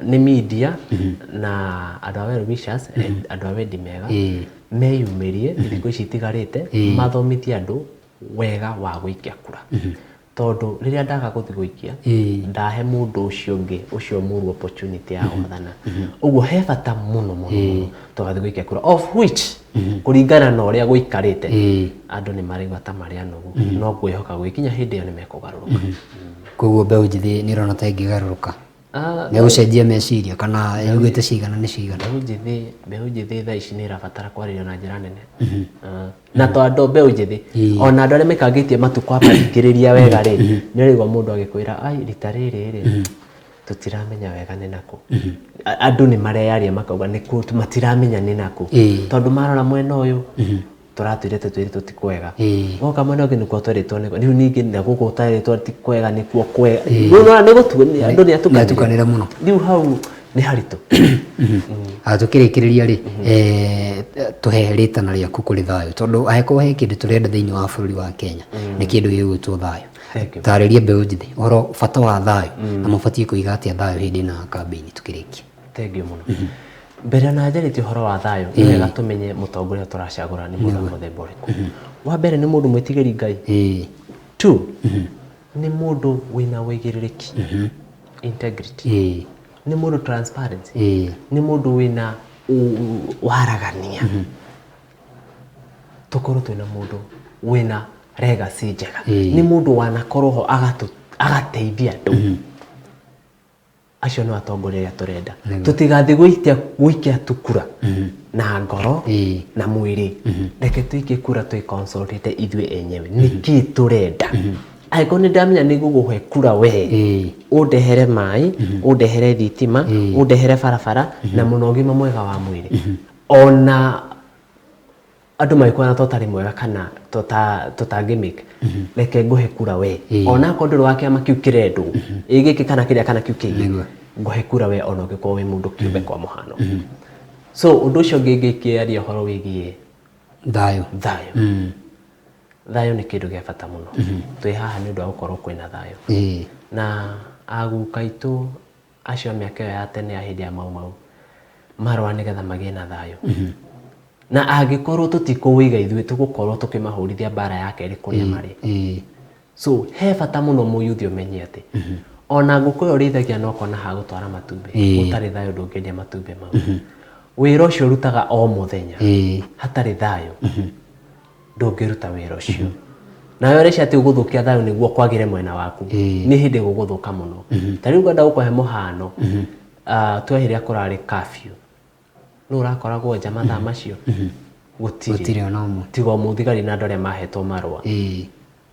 nĩ media na andũ a well wishers, andũ a wendi mega, meyumĩrie thikũ ici itigarĩte, mathomithie andũ wega wa gũikia kura. Tondũ rĩrĩa ndaga gũthiĩ gũikia, ndahe mũndũ ũcio ũngĩ ũcio mũru opportunity ya gwathana. Ũguo he bata mũno mũno mũno tũgathiĩ gũikia kura, of which kũringana na ũrĩa gũikarĩte, andũ nĩ maraigua ta marĩ anogu, no ngwĩhoka gũgĩkinya hĩndĩ ĩyo nĩ mekũgarũrũka. Koguo mbeũ njĩthĩ nĩ ũrona ta ĩngĩgarũrũka? Nĩ gũcenjia meciria kana yugĩte cigana nĩ cigana? Mbeũ njĩthĩ thaa ici nĩ ĩrabatara kwarĩrio na njĩra nene. Na to andũ mbeũ njĩthĩ, ona andũ arĩa maikangĩtie matukũ amathikĩrĩria wega rĩ, nĩ ũraigua mũndũ agĩkwĩra ai rita rĩrĩ rĩ, tũtiramenya wega nĩ nakũ. Andũ nĩ mareyaria makauga nĩ kũ, matiramenya nĩ nakũ. Tondũ marora mwena ũyũ, tũratũire tũtwĩrĩtwo ti kwega. Woka mwena ũngĩ nĩkuo twerĩtwo nĩ rĩu ningĩ na gũkũ ũtarĩtwo ti kwega nĩkuo kwega. Rĩu nĩwona nĩ gũtu andũ nĩ atukanĩre. Nĩ atukanĩre mũno. Rĩu hau nĩ haritũ. Tũkĩrĩkĩrĩria rĩ, tũhe rĩtana rĩaku kũrĩ thayũ, tondũ angĩkorwo he kĩndũ tũrenda thĩinĩ wa bũrũri wa Kenya, nĩ kĩndũ gĩgwĩtwo thayũ. Tarĩria mbeũ njĩthĩ ũhoro bata wa thayũ na mabatiĩ kũiga atĩa thayũ hĩndĩ ĩno ya kambĩini tũkĩrĩkia. Thengiũ mũno. Mbere ona njarĩtie ũhoro wa thayũ, nĩ wega tũmenye mũtongoria tũracagũra nĩ mũndũ wa mũthemba ũrĩkũ. Wa mbere nĩ mũndũ mwĩtigĩri Ngai. Two, nĩ mũndũ wĩna ũigĩrĩrĩki, integrity. Nĩ mũndũ transparency. Nĩ mũndũ wĩna waragania. Tũkorwo twĩna mũndũ wĩna legacy njega. Nĩ mũndũ wanakorwo ho agateithia andũ. Acio nĩo atongoria arĩa tũrenda. Tũtigathiĩ gũikia gũikia tu kura na ngoro na mwĩrĩ. Reke tũikie kura twĩ consultĩte ithuĩ enyewe nĩkĩ tũrenda. Angĩkorwo nĩ ndamenya nĩ ngũkũhe kura we, ũndehere maĩ, ũndehere thitima, ũndehere barabara na mũno ũgima mwega wa mwĩrĩ. Ona andũ magĩkuona ta ũtarĩ mwega kana tũtangĩ make, reke ngũhe kura we. Ona akorwo ndũrĩ wa kĩama kĩu kĩrendwo, ĩ gĩkĩ kana kĩrĩa kana kĩu kĩngĩ, ngũhe kura we ona ũngĩkorwo wĩ mũndũ kĩũmbe kwa mũhano. So ũndũ ũcio ũngĩ ingĩkĩaria ũhoro wĩgiĩ thayũ. Thayũ. Thayũ nĩ kĩndũ gĩa bata mũno. Twĩ haha nĩ ũndũ wa gũkorwo kwĩna thayũ. Na aguka aitũ acio a mĩaka ĩyo ya tene ya hĩndĩ ya Mau Mau marũa nĩgetha magĩe na thayũ. Na angĩkorwo tũtikũwĩiga ithuĩ tũgũkorwo tũkĩmahũrithia mbara ya kerĩ kũrĩa marĩ. So he bata mũno mũyuthi ũmenye atĩ ona ngũkũ ĩyo ũrĩithagia na ũkona ha gũtwara matumbĩ, gũtarĩ thayũ ndũngĩendia matumbĩ mau. Wĩra ũcio ũrutaga o mũthenya hatarĩ thayũ ndũngĩruta wĩra ũcio. Nawe ũreciria atĩ ũgũthũkia thayũ nĩguo kwagĩre mwena waku, nĩ hĩndĩ gũgũthũka mũno. Ta rĩu ngwenda gũkũhe mũhano, tuge rĩrĩa kũrarĩ curfew, nũ ũrakoragwo nja mathaa macio? Gũtirĩ. Gũtirĩ ona ũmwe. Tiga o mũthigari na andũ arĩa mahetwo marũa.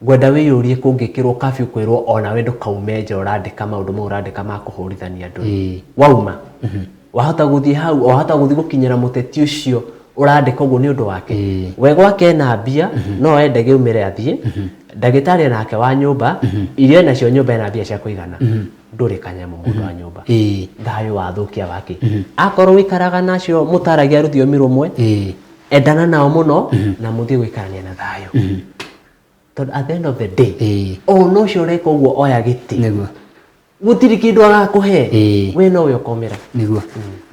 Ngwenda wĩyũrie kũngĩkĩrwo curfew kwĩrwo onawe ndũkaume nja ũrandĩka maũndũ mau ũrandĩka ma kũhũrithania andũ. Wauma, wahota gũthiĩ hau, wahota gũthiĩ gũkinyĩra mũteti ũcio ũrandĩka ũguo nĩ ũndũ wake. We gwake ena mbia, no ende gĩumĩre athiĩ, ndagĩtarĩ onake wa nyũmba, irio enacio nyũmba ena mbia cia kũigana. Ndũrĩ kanyamũ mũndũ wa nyũmba. Thayũ wathũkia wake. Akorwo ũikaraga na acio mũtaragia rũthiomi rũmwe, endana nao mũno na mũthiĩ gũikarania na thayũ. Tondũ at the end of the day, ona ũcio ũreka ũguo oya gĩtĩ. Gũtirĩ kĩndũ agakũhe. We nowe ũkomera. Nĩguo.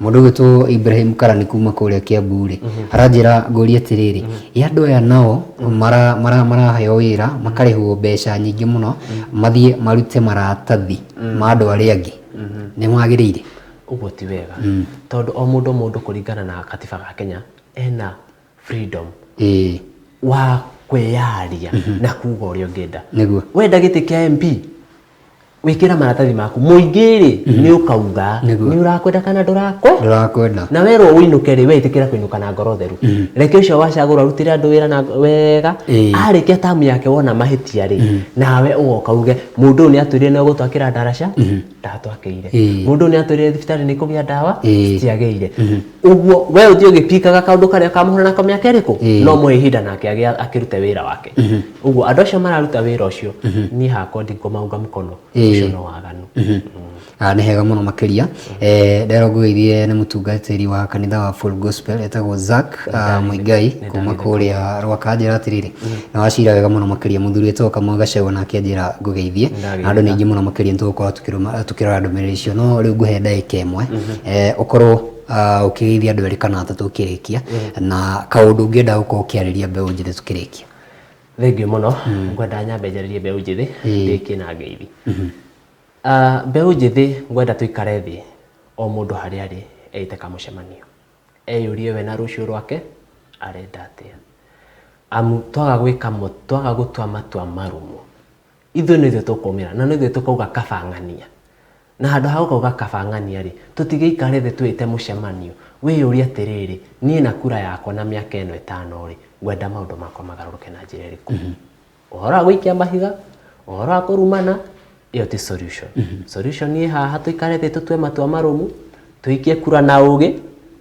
Mũndũ ũgwĩtwo Ibrahim Karani kuma kũrĩa Kiambu rĩ, aranjĩra ngũrie atĩrĩrĩ, ĩ andũ aya nao maraheo wĩra makarĩhwo mbeca nyingĩ mũno mathiĩ marute maratathi ma andũ arĩa angĩ, nĩ magĩrĩire? Ũguo ti wega. Tondũ o mũndũ o mũndũ kũringana na katiba ga Kenya ena freedom wa kwĩyaria na kuga ũrĩa ũngĩenda. Wenda gĩtĩ kĩa MP, wĩkĩra maratathi maku mũingĩ rĩ, nĩ ũkauga nĩ ũrakwenda kana ndũrakwe Ndũrakwenda. Na werwo ũinũke rĩ, we ĩtĩkĩra kũinũka na ngoro theru. Reke ũcio wacagũrwo arutĩre andũ wĩra na wega. Arĩkia tamu yake wona mahĩtia rĩ, nawe ũgoka uge mũndũ ũyũ nĩ atwĩrire nĩ egũtwakĩra ndaraca, ndatwakĩire. Mũndũ ũyũ nĩ atwĩrire thibitarĩ nĩ kũgĩa ndawa, citiagĩire. Ũguo we ũthiĩ ũgĩpikaga kaũndũ karĩa ũkamũhũra nako mĩaka ĩrĩkũ, no mũhe ihinda nake akĩrute wĩra wake. Ũguo andũ acio mararuta wĩra ũcio, niĩ hakwa ndikũmaunga mkono. Ũcio no waganu. Nĩ hega mũno makĩria. Nderwo ngũgeithie nĩ mũtungatĩri wa kanitha wa Full Gospel etagwo Zack Muigai kuma kũrĩa Rwaka. Njĩra atĩrĩrĩ, nĩ wacira wega mũno makĩria. Mũthuri wĩtagwo Kamau Gacegwa nake anjĩra ngũgeithie. Na andũ nĩ aingĩ mũno makĩria, nĩ tũgũkorwo tũkĩrora ndũmĩrĩri icio, no rĩu ngũhe ndagĩka ĩmwe ũkorwo ũkĩgeithia andũ erĩ kana atatũ ũkĩrĩkia, na kaũndũ ũngĩenda gũkorwo ũkĩarĩria mbeũ njĩthĩ tũkĩrĩkia. Thengiũ mũno. Ngwenda nyambe njarĩrie mbeũ njĩthĩ ndĩkie na ngeithi. Mbeũ njĩthĩ ngwenda tũikare thĩ o mũndũ harĩa arĩ eĩte kamũcemanio. Eyũrie we na rũciũ rwake arenda atĩa. Amu twaga gwĩka twaga gũtua matua marũmu ithuĩ nĩ ithuĩ tũkũmĩra na nĩ ithuĩ tũkauga kaba ng'ania. Na handũ ha gũkauga kaba ng'ania rĩ, tũtigĩikare thĩ twĩte mũcemanio wĩyũrie atĩrĩrĩ, niĩ na kura yakwa na mĩaka ĩno ĩtano rĩ, ngwenda maũndũ makwa magarũrũke na njĩra ĩrĩkũ? Ũhoro wa gũikia mahiga, ũhoro wa kũrumana, ĩyo ti solution. Solution ĩ haha tũikare thĩ tũtue matua marũmu, tũikie kura na ũgĩ,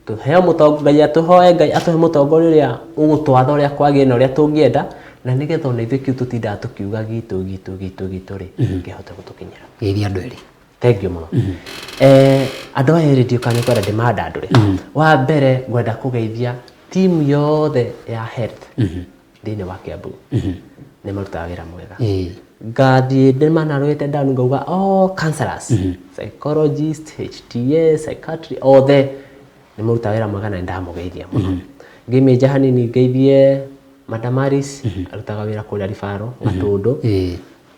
tũheo mũtongoria, tũhoe Ngai atũhe mũtongoria ũrĩa ũgũtwatha ũrĩa kwagĩrĩire na ũrĩa tũngĩenda, na nĩgetha ona ithuĩ kĩu tũtindaga tũkiuga gitũ gitũ gitũ gitũ rĩ, kĩhote gũtũkinyĩra. Geithia andũ erĩ. Thengiũ mũno. Andũ aya erĩ ndiũĩ kana nĩũkwenda ndĩmandandũre. Wa mbere ngwenda kũgeithia timu yothe ya health thĩinĩ wa Kiambu. Nĩ marutaga wĩra mwega. Ngathiĩ ndĩmanarũĩte down ngauga all counselors, psychologist, HTA, psychiatry, othe nĩ marutaga wĩra mwega na nĩ ndamũgeithia mũno. Ngĩmĩnja hanini ngeithie Madam Alice, arutaga wĩra kũrĩa Ribaro, Gatũndũ.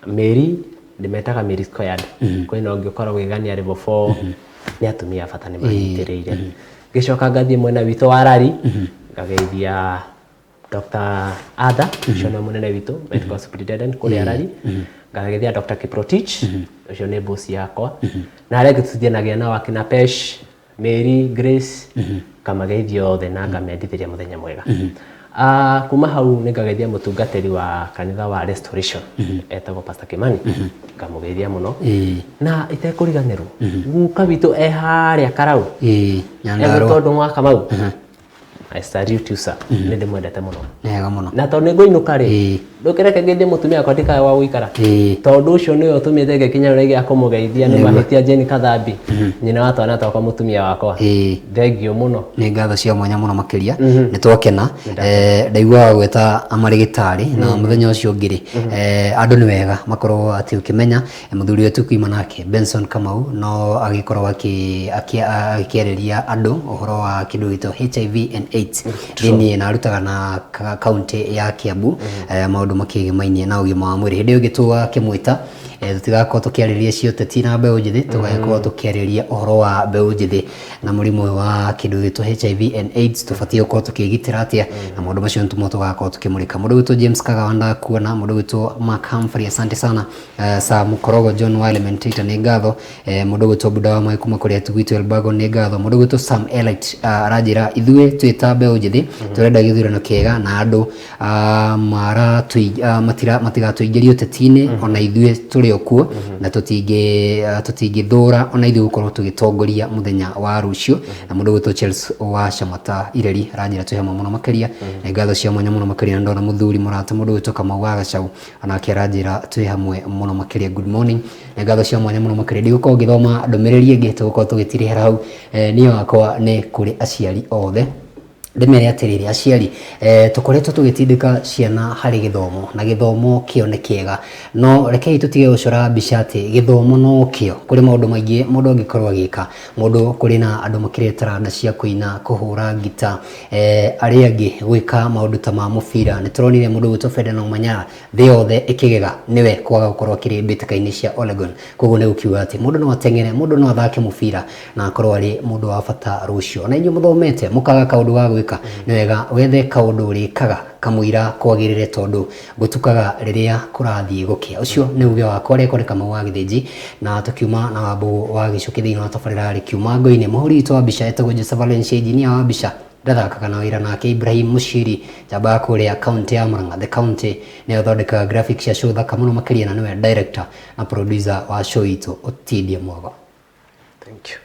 Mary, ndĩmetaga Mary Squared. Kwĩna ũngĩ ũkoragwo ĩgania level 4. Nĩ atumia a bata nĩ manyitĩrĩire. Ngĩcoka ngathiĩ mwena witũ wa Rari, ngageithia Dr. Arthur, ũcio nĩwe mũnene witũ, medical superintendent kũrĩa Rari. Ngageithia Dr. Kiprotich, ũcio nĩ boss yakwa. Na arĩa angĩ tũthianagia nao akina Pesh, Mary, Grace, ngamageithia othe na ngamendithĩria mũthenya mwega. Kuma hau nĩ ngageithia mũtungatĩri wa kanitha wa Restoration, etagwo Pastor Kimani, ngamũgeithia mũno. Na itekũriganĩrwo, guka witũ e harĩa Karau, Nyandarũa. Egũtwo Ndũng'ũ wa Kamau. I salute you sir. Nĩ ndĩmwendete mũno. Nĩ wega mũno. Na tondũ nĩ ngũinũka rĩ, ndũkĩreke ngĩthie mũtumia wakwa ndikae gwa gũikara. Tondũ ũcio nĩwe ũtũmĩte ngĩkinya ũrĩa gĩa kũmũgeithia nĩ mahĩtia Jane Kathambi, nyina wa twana twakwa mũtumia wakwa. Thengiũ mũno. Nĩ ngatho cia mwanya mũno makĩria. Nĩ twakena. Ndaigua gwĩta marĩgĩtarĩ na mũthenya ũcio ũngĩ rĩ, andũ nĩ wega makorwo atĩ ũkĩmenya Mũthuri ũyũ tũkiuma nake Benson Kamau no agĩkorwo akĩarĩria andũ ũhoro wa kĩndũ gĩtwo HIV and AIDS thĩinĩ na arutaga na kaunti ya Kiambu maũndũ makĩgĩmainie na ũgima wa mwĩrĩ. Hĩndĩ ĩyo ĩngĩ tũgakĩmwĩta tũtigakorwo tũkĩarĩrĩria cia ũteti na mbeũ njĩthĩ, tũgagĩkorwo tũkĩarĩrĩria ũhoro wa mbeũ njĩthĩ na mũrimũ ũyũ wa kĩndũ gĩtwo HIV and AIDS tũbatiĩ gũkorwo tũkĩgitĩra atĩa na maũndũ macio nĩmo tũgakorwo tũkĩmũrĩka. Mũndũ ũgwĩtwo James Kagawa ndakuona, mũndũ ũgwĩtwo Mark Humphrey asante sana. Sam Korogo John wa Elementator nĩ ngatho. Mũndũ ũgwĩtwo Buda wa Maĩ kuma kũrĩa gwitũ Elbagon nĩ ngatho. Mũndũ ũgwĩtwo Sam Elite aranjĩra ithuĩ twĩ ta mbeũ njĩthĩ tũrenda gĩthurano kĩega na andũ matigatũingĩrie ũteti-inĩ ona ithuĩ tũrĩ o kuo na tũtingĩthũra ona ithuĩ gũkorwo tũgĩtongoria mũthenya wa rũciũ. Na mũndũ ũgwĩtwo Charles wa Camata Ireri aranjĩra twĩ hamwe mũno makĩria. Nĩ ngatho cia mwanya mũno makĩria na ndona mũthuri mũrata mũndũ ũgwĩtwo Kamau wa Gacau onake aranjĩra twĩ hamwe mũno makĩria. Good morning, nĩ ngatho cia mwanya mũno makĩria. Ndigũkorwo ngĩthoma ndũmĩrĩri ĩngĩ, tũgũkorwo tũgĩtirihĩra hau. Niĩ wakwa nĩ kũrĩ aciari othe ndĩmere atĩrĩrĩ, aciari tũkoretwo tũgĩtindĩka ciana harĩ gĩthomo na gĩthomo kĩo nĩ kĩega, no rekei tũtige gũcora mbica atĩ gĩthomo no kĩo. Kũrĩ maũndũ maingĩ mũndũ angĩkorwo agĩka. Mũndũ kũrĩ na andũ makĩrĩ taranda cia kũina, kũhũra ngita, arĩa angĩ gwĩka maũndũ ta ma mũbira. Nĩ tũronire mũndũ ũgwĩtwo Ferdinand Omanyala thĩ yothe ĩkĩgega nĩwe kwaga gũkorwo akĩrĩ mbĩtĩka-inĩ cia Oregon. Koguo nĩ gũkiuga atĩ mũndũ no ateng'ere, mũndũ no athake mũbira na akorwo arĩ mũndũ wa bata rũciũ. Ona inyuĩ mũthomete mũkaga kaũndũ ga gwĩka, nĩ wega wethe kaũndũ ũrĩkaga kamũira kwagĩrĩre tondũ gũtukaga rĩrĩa kũrathiĩ gũkĩa. Ũcio nĩ uge wakwa rĩakwa nĩ Kamau wa Gĩthĩnji na tũkiuma na Wambũgũ wa Gĩcũkĩ thĩinĩ wa tabarĩra ya Rĩkiuma Ngũinĩ. Mũhũri witũ wa mbica etagwo Joseph Valencia, engineer wa mbica ndathakaga na wĩra nake Ibrahim Mũciri, njamba ya kũrĩa kaunti ya Murang'a, the county, nĩwe ũthondekaga graphics cia show thaka mũno makĩria na nĩwe director na producer wa show itũ Ũtindie Mwago. Thank you.